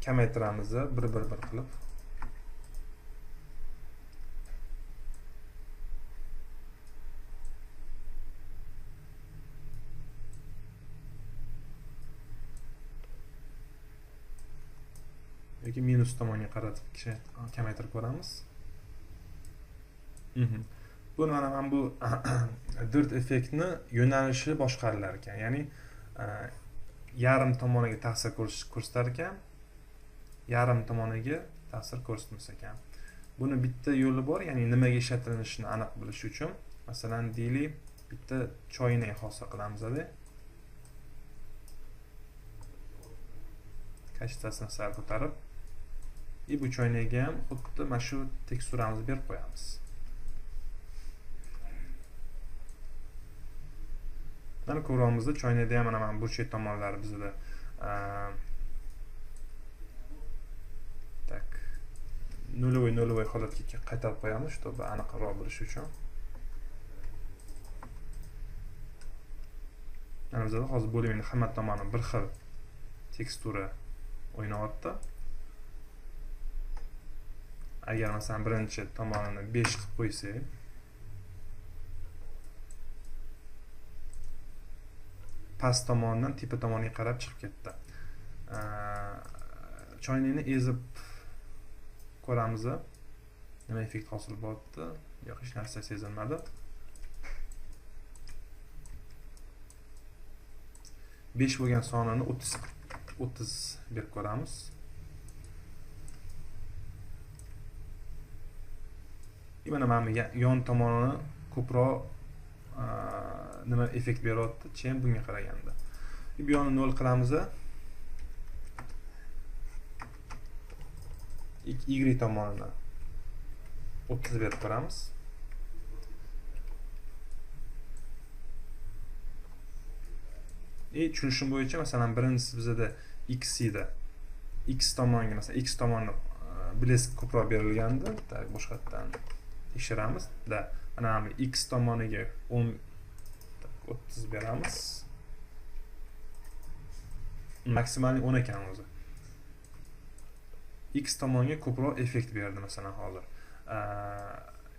Speaker 1: Kamaytiramiz 1 1 1 qilib. Yoki minus tomonga qaratib kamaytirib ko'ramiz. Bu mana bu dirt effektni yo'nalishi boshqarilar ekan. Ya'ni yarim tomoniga ta'sir ko'rsatar ekan, yarim tomoniga ta'sir ko'rsatmas ekan. Buni bitta yo'li bor, ya'ni nimaga ishlatilishini aniq bilish uchun. Masalan, deylik, bitta choynak hosil qilamiz-da. Kачествосini sal ko'tarib, bu choynakka ham xuddi mana shu teksturamizni berib qo'yamiz. Mana ko'ryapmizda, choynakda ham mana burchak tomonlari bizda tak 0.0 holatga qaytarib qo'yamiz, чтобы aniqroq bilish uchun. Mana bizda hozir bo'limning hamma tomoni bir xil tekstura o'ynayapti. Agar masalan birinchi tomonini 5 qilib qo'ysak, Past tomonidan tepa tomoniga qarab chiqib ketdi. Choynakni ezib ko'ramiz. Nima effekt hosil bo'lyapti? Yo'q, hech narsa sezilmadi. 5 bo'lgan sonini 30 berib ko'ramiz. Mana bu yon tomonini ko'proq nima effekt beryapti, chem bunga qaraganda. Bu yonni 0 qilamiz. Y tomonini 30 berib ko'ramiz. Tushunishim bo'yicha, masalan, birinchisi bizada x edi. X tomonga, masalan, x tomoni blesk ko'proq berilgandi. Tak, boshqatdan tekshiramiz. Da, mana bu x tomoniga 10 30 beramiz. Maksimalni 10 ekan o'zi. X tomonga ko'proq effekt berdi, masalan, hozir.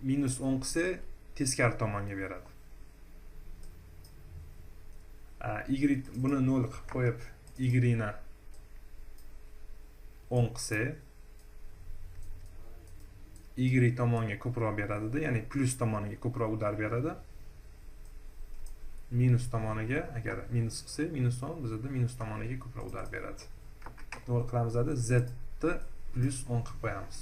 Speaker 1: Minus 10 qilsa teskari tomonga beradi. Y buni 0 qilib qo'yib, Y ni 10 qilsa Y tomonga ko'proq beradida, ya'ni plus tomoniga ko'proq udar beradi. Minus tomoniga, agar minus qilsak, minus 10 bizada minus tomoniga ko'proq udar beradi. 0 qilamiz, Z ni plus 10 qilib qo'yamiz.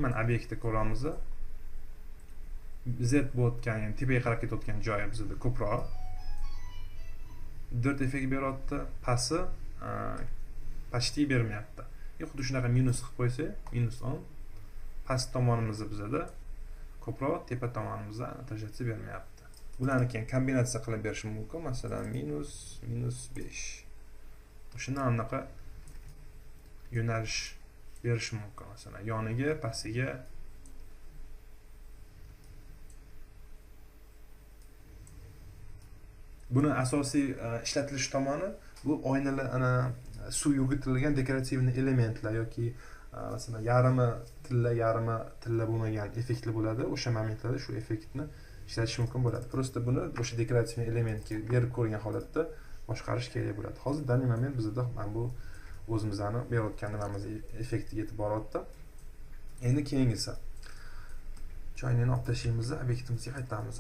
Speaker 1: Mana obyektni ko'ramiz. Z bo'layotgan, ya'ni tepaga qarab ketayotgan joyi bizada ko'proq dirt effekt beryapti, pasti почти bermayapti. Xuddi shunaqa minus qilib qo'ysak, minus 10 past tomonimizda bizada ko'proq, tepa tomonimizda отражаться bermayapti. Bularni keyin kombinatsiya qilib berishim mumkin. Masalan, minus -5. O'shanda anaqa yo'nalish berish mumkin. Masalan, yoniga, pastiga. Buni asosiy ishlatilish tomoni bu oynalar, ana suv yugurtirilgan dekorativ elementlar yoki masalan yarmi tilla, yarmi tilla bo'lmagan effektli bo'ladi. O'sha momentlarda shu effektni ishlatish mumkin bo'ladi. Prosta buni o'sha dekorativ elementga berib ko'rgan holatda boshqarish kerak bo'ladi. Hozir данный moment bizda mana bu o'zimizni berayotgan nimamiz effektiga yetib boryapti. Endi keyingisi. Choynakni olib tashlaymiz, obyektimizga qaytamiz.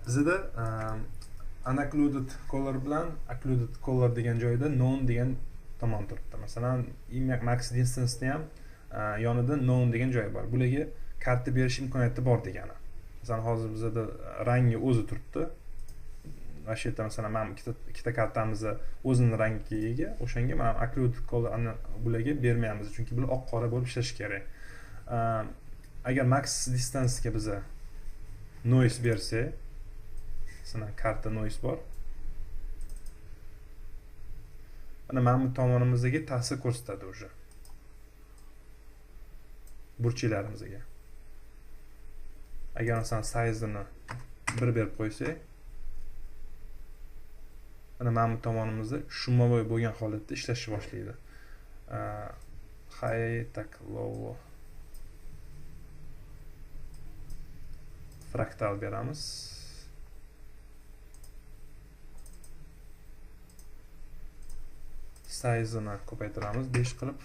Speaker 1: Bizda unoccluded color bilan occluded color degan joyda none degan tomon turibdi. Masalan, max distance ni ham yonida none degan joyi bor. Bularga karta berish imkoniyati bor degani. Masalan, hozir bizda rangi o'zi turibdi. Mana shu yerda masalan mana ikkita kartamiz o'zining rangiga ega, o'shanga mana occluded color bularga bermaymiz, chunki bular oq qora bo'lib ishlashi kerak. Agar max distance ga biza noise bersak, masalan, karta noise bor. Mana bu tomonimizga ta'sir ko'rsatadi уже. Burchaklarimizga. Agar masalan size'ini 1 berib qo'ysak, mana bu tomonimizda shumovoy bo'lgan holatda ishlashni boshlaydi. High, tak, low fraktal beramiz. Size'ini ko'paytiramiz 5 qilib.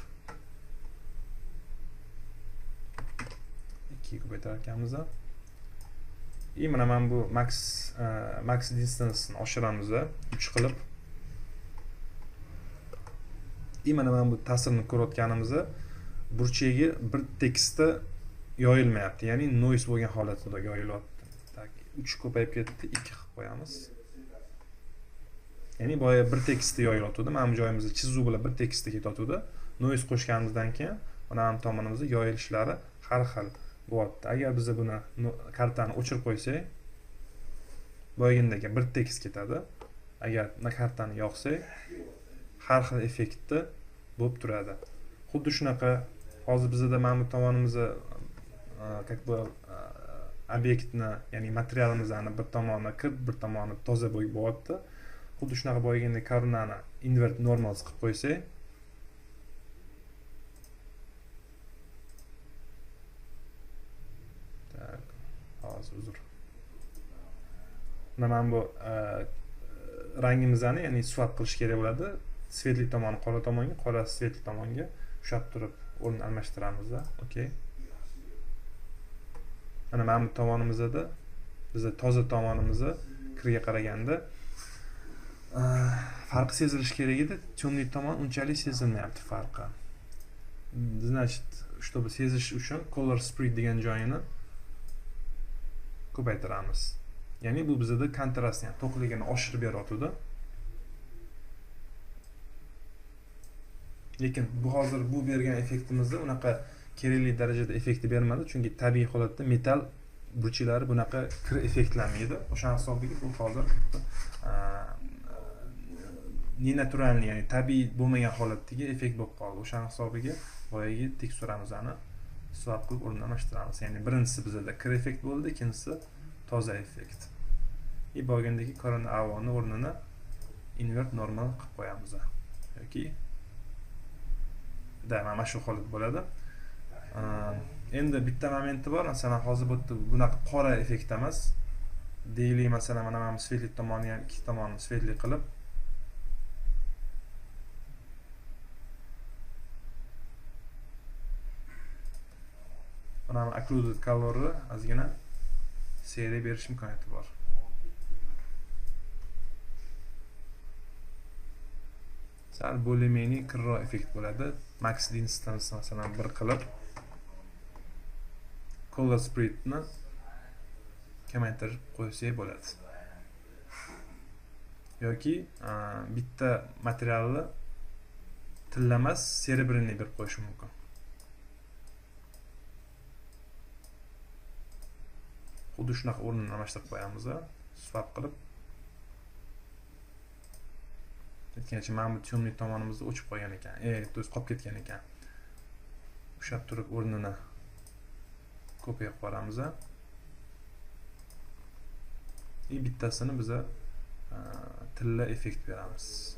Speaker 1: 2 ko'paytirar ekanmiz. Mana mana bu max distance ni oshiramiz 3 qilib. Mana mana bu ta'sirni ko'rayotganimizda burchagi bir tekstda yoyilmayapti, ya'ni noise bo'lgan holatida yoyilyapti. Tak, 3 ko'payib ketdi, 2 qilib qo'yamiz. Ya'ni boya bir tekstda yoyilyotdi. Mana bu joyimizda chizuv bilan bir tekstda ketayotdi. Noise qo'shganimizdan keyin mana bu tomonimizda yoyilishlari har xil bo'lyapti. Agar biz buni kartani o'chirib qo'ysak, boyagindagi bir tekst ketadi. Agar kartani yoqsak, har xil effektda bo'lib turadi. Xuddi shunaqa hozir bizda mana bu tomonimizda как бы obyektni, ya'ni materialimizni bir tomoni kir, bir tomoni toza bo'lib bo'lyapti. Xuddi shunaqa boyagindagi koronani invert normals qilib qo'ysak, tak, hozir uzr. Mana bu rangimizni, ya'ni swap qilish kerak bo'ladi. Svetli tomoni qora tomonga, qora svetli tomonga ushlab turib o'rn almashtiramiz-da. Okey. Mana bu tomonimizda bizda toza tomonimizni kirga qaraganda farqi sezilishi kerak edi. Temli tomon unchalik sezilmayapti farqi. Значит, чтобы sezish uchun color spread degan joyini ko'paytiramiz. Ya'ni bu bizda kontrastni, ya'ni to'qligini oshirib beryotdi. Lekin bu hozir bu bergan effektimizda unaqa kerakli darajada effekti bermadi, chunki tabiiy holatda metall burchaklari bunaqa kir effektlanmaydi. O'sha hisobiga bu hozir nenaturalniy, ya'ni tabiiy bo'lmagan holatdagi effekt bo'lib qoldi. O'sha hisobiga boyagi teksturamizni swap qilib o'rnini almashtiramiz. Ya'ni birinchisi bizda kir effekt bo'ldi, ikkinchisi toza effekt. И bo'lgandagi korona avoni o'rnini invert normal qilib qo'yamiz. Yoki da mana shu holat bo'ladi. Endi bitta momenti bor, masalan hozir bu yerda bunaqa qora effekt emas. Deylik, masalan mana bu svetli tomonni ham ikki tomonni svetli qilib mana bu occluded colorni ozgina seyri berish imkoniyati bor. Sal более-менее kirroq effekt bo'ladi. Max distance masalan 1 qilib color spreadni kamaytirib qo'ysak bo'ladi. Yoki bitta materialni tillamas serebrini berib qo'yish mumkin. Xuddi shunaqa o'rnini almashtirib qo'yamiz, swap qilib. Aytgancha mana bu temli tomonimizda o'chib qolgan ekan. To есть qolib ketgan ekan. Ushlab turib o'rnini kopiya qilib boramiz. И bittasini biza tilla effekt beramiz.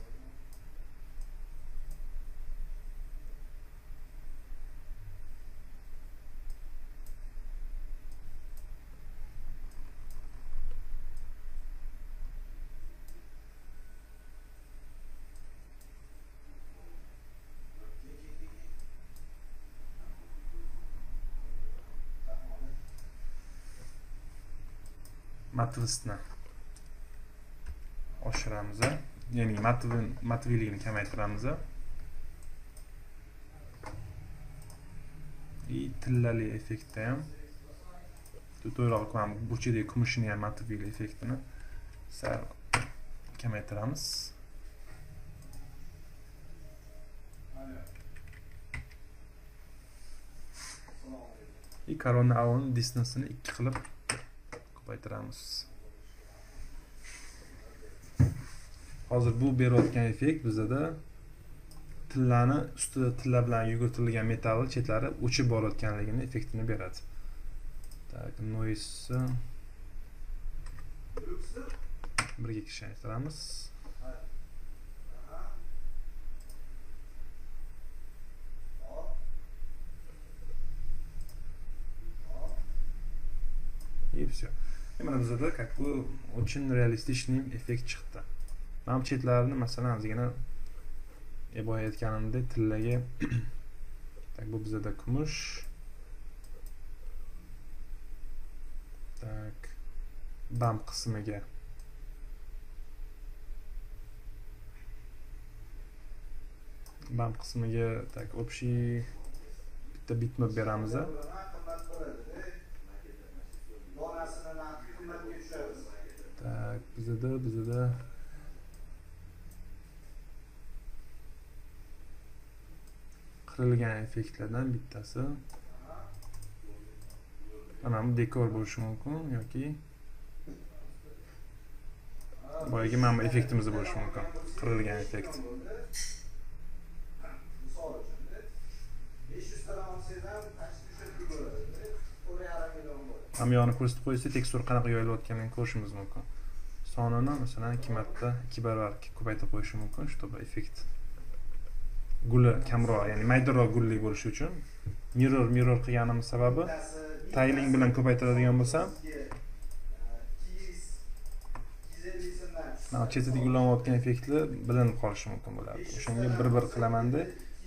Speaker 1: Matvistni oshiramiz, ya'ni matviyligini kamaytiramiz. И tillali effektda ham to'yroq mana bu burchakdagi kumushini ham matviylik effektini sal kamaytiramiz. И korona avoni distansini 2 qilib ko'paytiramiz. Hozir bu berayotgan effekt bizada tillani ustida tilla bilan yugurtirilgan metall chetlari o'chib borayotganligini effektini beradi. Tak, noise birga kichraytiramiz. И все. И mana bizada как бы очень реалистичный effekt chiqdi. Mana bu chetlarini masalan ozgina boya aytganimdek tillaga tak, bu bizada kumush. Tak, bam qismiga tak общий bitta bitmap beramiz. Tak, bizada qirilgan effektlardan bittasi mana bu dekor bo'lishi mumkin yoki boyagi mana bu effektimiz bo'lishi mumkin, qirilgan effekt. Ham yoni ko'rsatib qo'ysa, tekstur qanaqa yoyilayotganini ko'rishimiz mumkin. Sonini masalan 2 marta 2 barobar ko'paytirib qo'yish mumkin, чтобы effekt guli kamroq, ya'ni maydaroq gulli bo'lishi uchun. Mirror qilganimiz sababi tiling bilan ko'paytiradigan bo'lsam, Mana chetidagi ulanayotgan effektlar bilinib qolishi mumkin bo'ladi. O'shanga bir-bir qilamanda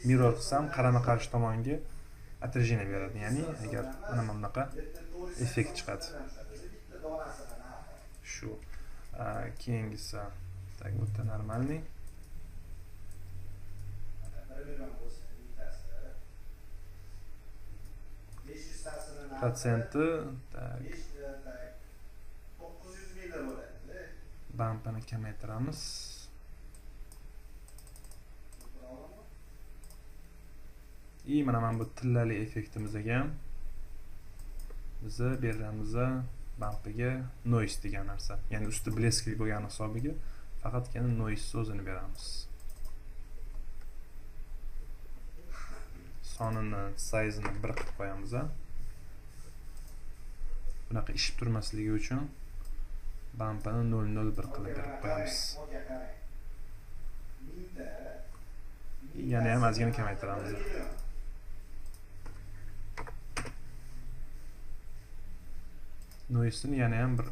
Speaker 1: mirror qilsam qarama-qarshi tomonga отражение beradi. Ya'ni agar mana bunaqa effekt chiqadi. Shu keyingisi так bu yerda normalniy. Protsenti так bumpini kamaytiramiz. И mana bu tillali effektimizga ham biza beramiz bumpiga noise degan narsa. Ya'ni usti bleskli bo'lgan hisobiga faqatgina noise so'zini beramiz. Sonini, size'ini bir qilib qo'yamiz. Bunaqa ishib turmasligi uchun bumpini 0.01 qilib berib qo'yamiz. Yana ham ozgina kamaytiramiz. Noise'ini yana ham bir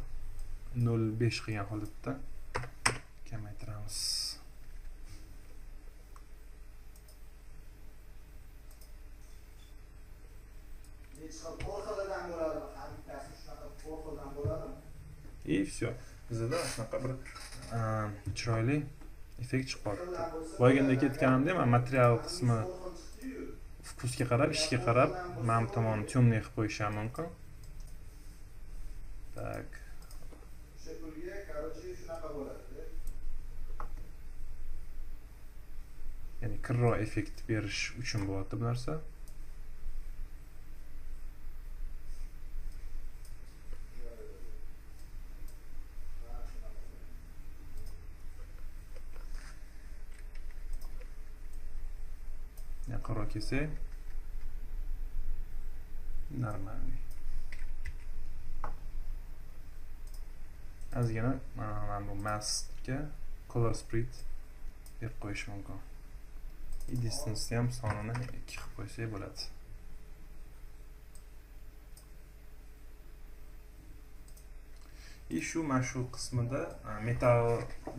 Speaker 1: 0.5 qilgan holatda kamaytiramiz. И все. Bizda shunaqa bir chiroyli effekt chiqib qoldi. Boyaganda ketganimda men material qismi vkusga qarab, ishga qarab, mana bu tomonni temniy qilib qo'yish ham mumkin. Так.
Speaker 2: O'sha pulga, короче, shunaqa bo'ladi.
Speaker 1: Ya'ni kirroq effekt berish uchun bo'lyapti bu narsa. Yaqinroq kelsak normalniy. Ozgina mana bu maskga color spread berib qo'yish mumkin. I distance ham sonini 2 qilib qo'ysak bo'ladi. I shu mana shu qismida metal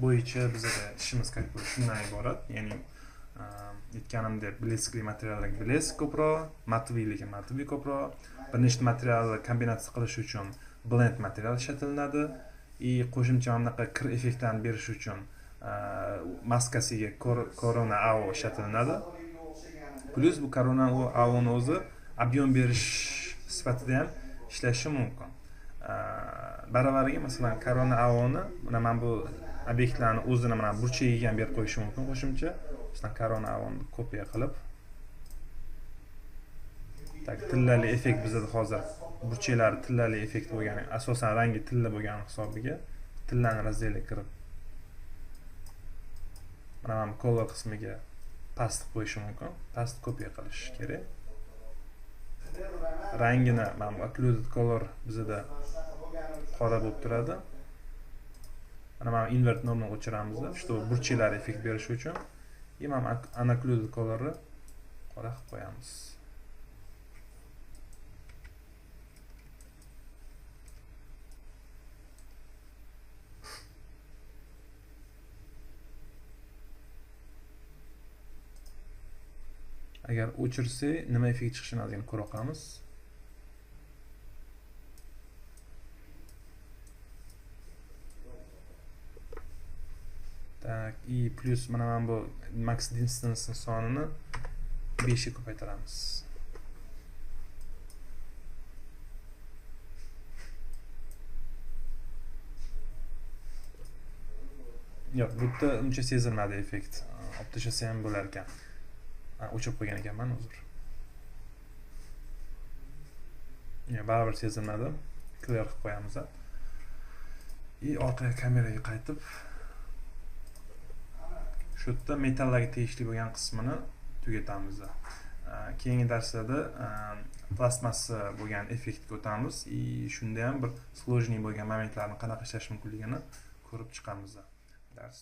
Speaker 1: bo'yicha bizga ishimiz как бы shundan iborat. Ya'ni aytganimdek, bleskli materiallarga blesk ko'proq, matviyligi matviy ko'proq, bir nechta materialni kombinatsiya qilish uchun blend material ishlatilinadi. I qo'shimcha bunaqa kir effektlarni berish uchun maskasiga Corona AO ishlatilinadi. Plus bu Corona AO'ni o'zi ob'yom berish sifatida ham ishlashi mumkin. Baravariga masalan Corona AO'ni mana bu obyektlarni o'zini mana burchagiga ham berib qo'yish mumkin qo'shimcha. Masalan Corona AO'ni kopiya qilib, tak tillali effekt bizda hozir burchaklari tillali effekt bo'lgani, asosan rangi tilla bo'lgani hisobiga tillani razdeliga kirib mana bu color qismiga past qo'yish mumkin. Past kopiya qilish kerak. Rangini mana bu occluded color bizda qora bo'lib turadi. Mana bu invert normni o'chiramiz, чтобы burchaklar effekt berishi uchun. И mana unoccluded colorni qora qilib qo'yamiz. Agar o'chirsak, nima effekt chiqishini ozgina ko'ra qolamiz. Так, и плюс mana bu max distance sonini 5 ga ko'paytiramiz. Yo'q, bu yerda uncha sezilmadi effekt. Olib tashlasa ham bo'lar ekan. O'chirib qo'ygan ekanman, uzr. Yo'q, baribir sezilmadi. Clear qilib qo'yamiz. И orqaga kameraga qaytib shu yerda metallarga tegishli bo'lgan qismini tugatamiz. Keyingi darslarda plastmassa bo'lgan effektga o'tamiz. И shunda ham bir сложный bo'lgan momentlarni qanaqa ishlash mumkinligini ko'rib chiqamiz. Dars